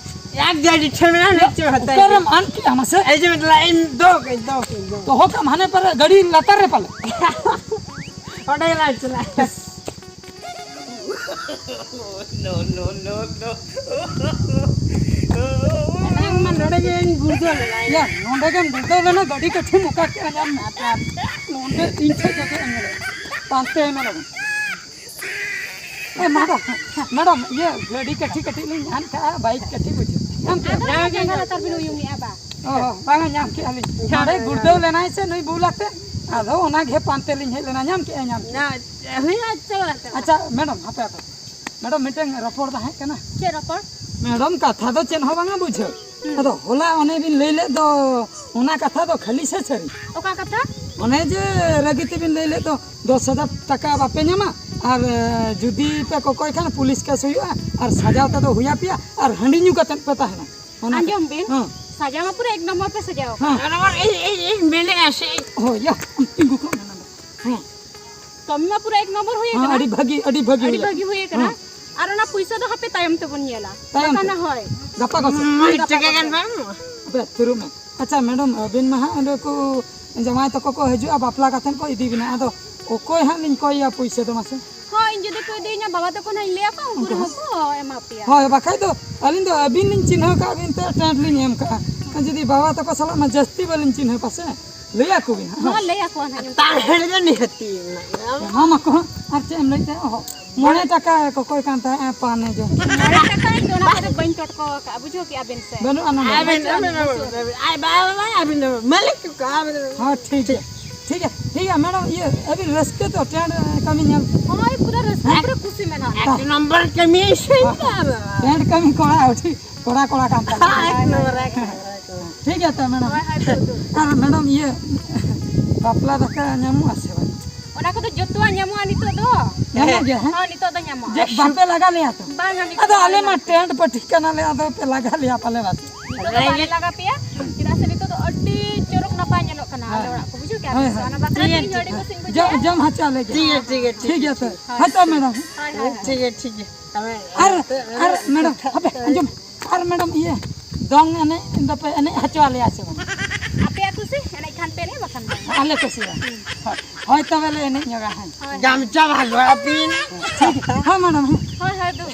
ᱭᱟ ᱜᱟᱹᱰᱤ ᱴᱷᱮᱱ ᱢᱮᱱᱟᱜᱼᱟ, ᱱᱤᱪᱮ ᱦᱟᱛᱟᱭ ᱚᱠᱟᱨᱮᱢ ᱢᱮ᱾ ᱟᱱ ᱠᱮᱜᱼᱟ ᱢᱟᱥᱮ? ᱮᱭ ᱡᱮ ᱢᱮᱛᱞᱟ, ᱤᱧ ᱫᱚᱦᱚ ᱠᱟᱜ, ᱫᱚᱦᱚ ᱠᱟᱜ, ᱫᱚᱦᱚ ᱠᱟᱜ᱾ ᱫᱚᱦᱚ ᱠᱟᱜ ᱢᱟᱱᱮ ᱯᱟᱨᱮ ᱜᱟᱹᱰᱤ ᱞᱟᱛᱟᱨ ᱨᱮ ᱯᱟᱞᱮ᱾ ᱚᱸᱰᱮ ᱜᱮᱞᱟᱝ ᱪᱟᱞᱟᱜᱼᱟ᱾ No, no, no, no. ᱮᱱᱟᱝ ᱢᱟ ᱱᱚᱰᱮ ᱜᱮᱧ ᱜᱩᱲᱫᱟᱹᱣ ᱞᱮᱱᱟ᱾ ᱭᱟ, ᱱᱚᱰᱮ ᱜᱮᱢ ᱜᱩᱲᱫᱟᱹᱣ ᱞᱮᱱᱟ, ᱜᱟᱹᱰᱤ ᱠᱟᱹᱴᱷᱤᱢ ᱚᱠᱟ ᱠᱮᱜᱼᱟ ᱧᱟᱢ ᱢᱮ᱾ ᱱᱚᱰᱮ ᱤᱧ ᱴᱷᱮᱡ ᱫᱚ ᱪᱮᱫ ᱮᱢ ᱧᱮᱞᱟ? ᱯᱟᱱᱛᱮ ᱢᱮ ᱞᱚᱜᱚᱱ᱾ ᱮ, ᱢᱮᱰᱟᱢ, ᱢᱮᱰᱟᱢ, ᱤᱭᱟᱹ, ᱜᱟᱹᱰᱤ ᱠᱟᱹᱴᱷᱤ ᱠᱟᱹᱴᱤᱡ ᱞᱤᱧ ᱧᱟᱢ ᱠᱟᱜᱼᱟ, ᱵᱟᱭᱤᱠ ᱠᱟᱹᱴᱷᱤ ᱵᱩᱡᱷᱟᱹᱣ᱾ ᱧᱟᱢ ᱠᱮᱜᱼᱟ? ᱟᱫᱚ ᱡᱟᱸᱜᱟ ᱞᱟᱛᱟᱨ ᱵᱤᱱ ᱩᱭᱩᱝᱮᱜᱼᱟ ᱵᱟ? ᱚ, ᱵᱟᱝᱟ, ᱧᱟᱢ ᱠᱮᱜᱼᱟ ᱞᱤᱧ᱾ ᱱᱚᱰᱮ ᱜᱩᱲᱫᱟᱹᱣ ᱞᱮᱱᱟᱭ ᱥᱮ ᱱᱩᱭ ᱵᱩᱞ ᱟᱛᱮ, ᱟᱫᱚ ᱚᱱᱟ ᱜᱮ ᱯᱟᱱᱛᱮ ᱞᱤᱧ ᱦᱮᱡ ᱞᱮᱱᱟ, ᱧᱟᱢ ᱠᱮᱜᱼᱟ, ᱧᱟᱢ ᱠᱮᱜᱼᱟ᱾ ᱦᱩᱭ ᱟᱪᱪᱷᱟ᱾ ᱟᱪᱪᱷᱟ, ᱢᱮᱰᱟᱢ, ᱦᱟᱯᱮ, ᱦᱟᱯᱮ᱾ ᱢᱮᱰᱟᱢ, ᱢᱤᱫᱴᱟᱝ ᱨᱚᱯᱚᱲ ᱛᱟᱦᱮᱸ ᱠᱟᱱᱟ᱾ ᱪᱮᱫ ᱨᱚᱯᱚᱲ? ᱢᱮᱰᱟᱢ, ᱠᱟᱛᱷᱟ ᱫᱚ ᱪᱮᱫ ᱦᱚᱸ ᱵᱟᱝᱟ, ᱵᱩᱡᱷᱟᱹᱣ᱾ ᱦᱩᱸ᱾ ᱟᱫᱚ ᱦᱚᱞᱟ ᱚᱱᱮ ᱵᱤᱱ ᱞᱟᱹᱭ ᱞᱮᱫ ᱫᱚ, ᱚᱱᱟ ᱠᱟᱛᱷᱟ ᱫᱚ ᱠᱷᱟᱹᱞᱤ ᱥᱮ ᱥᱟᱹᱨᱤ? ᱚᱠᱟ ᱠᱟᱛᱷᱟ? ᱚᱱᱮ ᱡᱮ ᱨᱟᱹᱜᱤ ᱛᱮᱵᱤᱱ ᱞᱟᱹᱭ ᱞᱮᱫ ᱫᱚ, ᱫᱚᱥ ᱦᱟᱡᱟᱨ ᱴᱟᱠᱟ ᱵᱟᱯᱮ ᱧᱟᱢᱟ, ᱟᱨ, ᱮ, ᱡᱩᱫᱤ ᱯᱮ ᱠᱚᱠᱚᱭ ᱠᱷᱟᱱ ᱯᱩᱞᱤᱥ ᱠᱮᱥ ᱦᱩᱭᱩᱜᱼᱟ, ᱟᱨ ᱥᱟᱡᱟᱣ ᱛᱮᱫᱚ ᱦᱩᱭ ᱟᱯᱮᱭᱟ, ᱟᱨ ᱦᱟᱺᱰᱤ ᱧᱩ ᱠᱟᱛᱮᱫ ᱯᱮ ᱛᱟᱦᱮᱱᱟ᱾ ᱚᱱᱟ ᱟᱸᱡᱚᱢ ᱵᱤᱱ, ᱦᱮᱸ᱾ ᱥᱟᱡᱟᱣ ᱢᱟ ᱯᱩᱨᱟᱹ ᱮᱠ ᱱᱚᱢᱵᱚᱨ ᱯᱮ ᱥᱟᱡᱟᱣ ᱦᱮᱸ᱾ ᱠᱟᱱᱟ᱾ ᱟᱨ ᱤᱧ, ᱤᱧ, ᱤᱧ ᱢᱮᱱᱮᱫᱼᱟ ᱥᱮ᱾ ᱦᱳᱭ, ᱭᱟ, ᱛᱤᱸᱜᱩ ᱠᱚᱜ ᱢᱮ ᱱᱚᱰᱮ᱾ ᱦᱮᱸ᱾ ᱠᱟᱹᱢᱤ ᱢᱟ ᱯᱩᱨᱟᱹ ᱮᱠ ᱱᱚᱢᱵᱚᱨ ᱦᱩᱭ ᱦᱮᱸ, ᱟᱠᱟᱱᱟ᱾ ᱟᱹᱰᱤ ᱵᱷᱟᱹᱜᱤ, ᱟᱹᱰᱤ ᱵᱷᱟᱹᱜᱤ ᱟᱹᱰᱤ ᱦᱩᱭ ᱵᱷᱟᱹᱜᱤ ᱦᱩᱭ ᱟᱠᱟᱱᱟ᱾ ᱦᱮᱸ᱾ ᱟᱨ ᱚᱱᱟ ᱯᱩᱭᱥᱟᱹ ᱫᱚ ᱦᱟᱯᱮ ᱛᱟᱭᱚᱢ ᱛᱮᱵᱚᱱ ᱧᱮᱞᱟ᱾ ᱛᱟᱭᱚᱢ ᱵᱟᱠᱷᱟᱱ ᱛᱮ᱾ ᱦᱳᱭ᱾ ᱜᱟᱯᱟ ᱠᱚ ᱥᱮᱫ᱾ ᱢᱚᱬᱮ ᱜᱟᱯᱟ ᱴᱟᱠᱟ ᱠᱚ ᱜᱟᱱ ᱥᱮᱫ᱾ ᱵᱟᱝ? ᱟᱯᱮ ᱛᱩᱨᱩᱢ ᱢᱮ᱾ ᱟᱪᱪᱷᱟ, ᱢᱮᱰᱟᱢ, ᱟᱹᱵᱤᱱ ᱢᱟ ᱦᱟᱸᱜ ᱚᱸᱰᱮ ᱠᱚ ᱡᱟᱶᱟᱭ ᱛᱟᱠᱚ ᱠᱚ ᱦᱤᱡᱩᱜᱼᱟ, ᱵᱟᱯᱞᱟ ᱠᱟᱛᱮᱫ ᱠᱚ ᱤᱫᱤ ᱵᱤᱱᱟ᱾ ᱟᱫᱚ ᱚᱠᱚᱭ ᱦᱟᱸᱜ ᱞᱤᱧ ᱠᱚᱭᱮᱭᱟ ᱯᱩᱭᱥᱟᱹ ᱫᱚ ᱢᱟᱥᱮ? ᱦᱳᱭ, ᱤᱧ ᱡᱩᱫᱤ ᱠᱚ ᱤᱫᱤᱭᱤᱧᱟ, ᱵᱟᱵᱟ ᱛᱟᱠᱚ ᱱᱟᱦᱟᱜ ᱤᱧ ᱞᱟᱹᱭ ᱟᱠᱚᱣᱟ, ᱩᱱᱠᱩ ᱩᱱᱠᱩ ᱨᱮᱦᱚᱸ ᱦᱚᱸ᱾ ᱠᱚ ᱮᱢᱟ ᱯᱮᱭᱟ᱾ ᱦᱳᱭ, ᱵᱟᱠᱷᱟᱡ ᱫᱚ ᱟᱹᱞᱤᱧ ᱫᱚ ᱟᱹᱵᱤᱱ ᱞᱤᱧ ᱪᱤᱱᱦᱟᱹᱣ ᱠᱟᱜ ᱵᱤᱱ ᱛᱮ ᱴᱮᱱᱴ ᱞᱤᱧ ᱮᱢ ᱠᱟᱜᱼᱟ᱾ ᱡᱩᱫᱤ ᱵᱟᱵᱟ ᱛᱟᱠᱚ ᱥᱟᱞᱟᱜ ᱢᱟ ᱡᱟᱹᱥᱛᱤ ᱵᱟᱹᱞᱤᱧ ᱪᱤᱱᱦᱟᱹᱣ ᱯᱟᱥᱮ᱾ ᱞᱟᱹᱭ ᱟᱠᱚ ᱵᱤᱱ ᱦᱟᱸᱜ᱾ ᱦᱚᱸ, ᱞᱟᱹᱭ ᱟᱠᱚᱣᱟ ᱱᱟᱦᱟᱜ ᱤᱧ᱾ ᱛᱟᱦᱮᱸ ᱫᱚ ᱱᱤᱦᱟᱹᱛᱤ ᱢᱮᱱᱟᱜᱼᱟ᱾ ᱮᱢᱟᱢ ᱟᱠᱚ ᱦᱟᱸᱜ᱾ ᱟᱨ ᱪᱮᱫ ᱮᱢ ᱞᱟᱹᱭᱮᱫ ᱛᱟᱦᱮᱸᱫ? ᱚᱦᱚ, ᱢᱚᱬᱮ ᱴᱟᱠᱟ ᱠᱚᱠᱚᱭ ᱠᱟᱱ ᱛᱟᱦᱮᱸᱫ, ᱯᱟᱱᱮ ᱡᱚᱢ᱾ ᱢᱚᱬᱮ ᱴᱟᱠᱟ ᱤᱧ ᱫᱚ ᱚᱱᱟ ᱠᱚᱫᱚ ᱵᱟᱹᱧ ᱴᱚᱴᱠᱚ ᱟᱠᱟᱫᱼᱟ, ᱵᱩᱡᱷᱟᱹᱣ ᱠᱮᱜᱼᱟ ᱵᱤᱱ ᱥᱮ? ᱵᱟᱹᱱᱩᱜᱼᱟ ᱱᱚᱰᱮ᱾ ᱟᱵᱤᱱ, ᱟᱵᱤᱱ, ᱟᱵᱤᱱ, ᱟᱵᱤᱱ, ᱟᱵᱤᱱ, ᱟᱵᱤᱱ, ᱟᱵᱤᱱ, ᱢᱟᱹᱞᱤᱠ ᱠᱚ, ᱟᱵᱤᱱ, ᱟᱵᱤᱱ᱾ ᱦᱚᱸ, ᱴᱷᱤᱠ ᱜᱮᱭᱟ, ᱴᱷᱤᱠ ᱜᱮᱭᱟ, ᱴᱷᱤᱠ ᱜᱮᱭᱟ, ᱢᱮᱰᱟᱢ, ᱤᱭᱟᱹ, ᱟᱹᱵᱤᱱ ᱨᱟᱹᱥᱠᱟᱹ ᱛᱚ ᱴᱮᱱᱰ ᱠᱟᱹᱢᱤ ᱧᱮᱞ? ᱦᱳᱭ, ᱯᱩᱨᱟᱹ ᱨᱟᱹᱥᱠᱟᱹ, ᱦᱮᱸ? ᱯᱩᱨᱟᱹ ᱠᱩᱥᱤ ᱢᱮᱱᱟᱜ ᱞᱮᱭᱟ᱾ ᱮᱠ ᱱᱚᱢᱵᱚᱨ ᱠᱟᱹᱢᱤ ᱥᱮ ᱵᱟᱵᱟ᱾ ᱴᱮᱱᱰ ᱠᱟᱹᱢᱤ ᱠᱚᱲᱟ, ᱴᱷᱤᱠ, ᱠᱚᱲᱟ, ᱠᱚᱲᱟ ᱠᱟᱱ ᱛᱟᱵᱚᱱᱟ᱾ ᱮᱠ ᱱᱚᱢᱵᱚᱨ, ᱮᱠ ᱱᱚᱢᱵᱚᱨ, ᱮᱠ ᱱᱚᱢᱵᱚᱨ᱾ ᱴᱷᱤᱠ ᱜᱮᱭᱟ ᱛᱚ, ᱢᱮᱰᱟᱢ? ᱦᱳᱭ, ᱦᱳᱭ, ᱛᱚ, ᱛᱚ᱾ ᱟᱨ ᱢᱮᱰᱟᱢ, ᱤᱭᱟᱹ, ᱵᱟᱯᱞᱟ ᱫᱟᱠᱟ ᱧᱟᱢᱚᱜᱼᱟ ᱥᱮ ᱵᱟᱝ? ᱚᱱᱟ ᱠᱚᱫᱚ ᱡᱚᱛᱚᱣᱟᱜ ᱧᱟᱢᱚᱜᱼᱟ ᱱᱤᱛᱚᱜ ᱫᱚ᱾ ᱧᱟᱢᱚᱜ ᱜᱮᱭᱟ, ᱦᱮᱸ? ᱦᱚᱸ, ᱱᱤᱛᱚᱜ ᱫᱚ ᱧᱟᱢᱚᱜᱼᱟ᱾ ᱡᱮ, ᱵᱟᱯᱮ ᱞᱟᱜᱟ ᱞᱮᱭᱟ ᱛᱚ? ᱵᱟᱝᱟ, ᱱᱤᱛᱚᱜ ᱟᱫᱚ ᱫᱚ ᱟᱞᱮ ᱵᱟᱞᱮ ᱢᱟ ᱞᱟᱜᱟ᱾ ᱴᱮᱱᱰ ᱯᱟᱹᱴᱷᱤ ᱠᱟᱱᱟᱞᱮ, ᱟᱫᱚ ᱯᱮ ᱞᱟᱜᱟ ᱞᱮᱭᱟ ᱯᱟᱞᱮ ᱵᱟᱝ? ᱱᱤᱛᱚᱜ ᱫᱚ ᱵᱟᱞᱮ ᱞᱟᱜᱟ ᱯᱮᱭᱟ, ᱪᱮᱫᱟᱜ ᱥᱮ ᱱᱤᱛᱚᱜ ᱫᱚ ᱟᱹᱰᱤ ᱪᱚᱨᱚᱠ ᱱᱟᱯᱟᱭ ᱧᱮᱞᱚᱜ ᱠᱟᱱᱟ ᱟᱞᱮ ᱦᱳᱭ᱾ ᱚᱲᱟᱜ ᱠᱚ, ᱵᱩᱡᱷᱟᱹᱣ ᱠᱮᱜᱼᱟ ᱦᱳᱭ, ᱯᱮ ᱥᱮ? ᱦᱳᱭ᱾ ᱚᱱᱟ ᱵᱟᱠᱷᱨᱟ ᱴᱷᱤᱠ ᱛᱮ ᱜᱮᱭᱟ, ᱤᱧ ᱦᱚᱸ ᱴᱷᱤᱠ ᱟᱹᱰᱤ ᱜᱮᱭᱟ᱾ ᱠᱩᱥᱤᱧ ᱡᱚ-, ᱵᱩᱡᱷᱟᱹᱣᱟ᱾ ᱡᱚᱢ ᱦᱚᱪᱚ ᱟᱞᱮ ᱜᱮ᱾ ᱴᱷᱤᱠ ᱜᱮᱭᱟ, ᱦᱳᱭ, ᱴᱷᱤᱠ ᱜᱮᱭᱟ, ᱴᱷᱤᱠ ᱦᱳᱭ, ᱜᱮᱭᱟ᱾ ᱦᱳᱭ, ᱦᱳᱭ, ᱦᱳᱭ᱾ ᱦᱳᱭ ᱛᱚ, ᱢᱮᱰᱟᱢ᱾ ᱦᱳᱭ, ᱦᱳᱭ, ᱦᱳᱭ᱾ ᱴᱷᱤᱠ ᱜᱮᱭᱟ, ᱴᱷᱤᱠ ᱜᱮᱭᱟ᱾ ᱛᱚᱵᱮ ᱟᱨ, ᱟᱨ ᱢᱮᱰᱟᱢ, ᱦᱟᱯᱮ, ᱟᱸᱡᱚᱢ᱾ ᱟᱨ ᱢᱮᱰᱟᱢ, ᱤᱭᱟᱹ, ᱫᱚᱝ ᱮᱱᱮᱡ ᱫᱚᱯᱮ ᱮᱱᱮᱡ ᱦᱚᱪᱚ ᱟᱞᱮᱭᱟ ᱥᱮ ᱵᱟᱝ? ᱟᱯᱮᱭᱟᱜ ᱠᱩᱥᱤ, ᱮᱱᱮᱡ ᱠᱷᱟᱱ ᱯᱮ ᱮᱱᱮᱡ, ᱵᱟᱠᱷᱟᱱ ᱵᱟᱝ᱾ ᱟᱞᱮ ᱠᱩᱥᱤ ᱵᱟᱝ? ᱦᱩᱸ᱾ ᱦᱳᱭ, ᱦᱳᱭ, ᱛᱚᱵᱮ ᱞᱮ ᱮᱱᱮᱡ ᱧᱚᱜᱟ, ᱦᱮᱸ᱾ ᱦᱳᱭ᱾ ᱜᱟᱢᱪᱷᱟ ᱵᱷᱟᱜᱚ ᱟᱹᱵᱤᱱ᱾ ᱦᱳᱭ, ᱢᱮᱰᱟᱢ, ᱦᱮᱸ᱾ ᱦᱳᱭ, ᱦᱳᱭ, ᱫᱩ᱾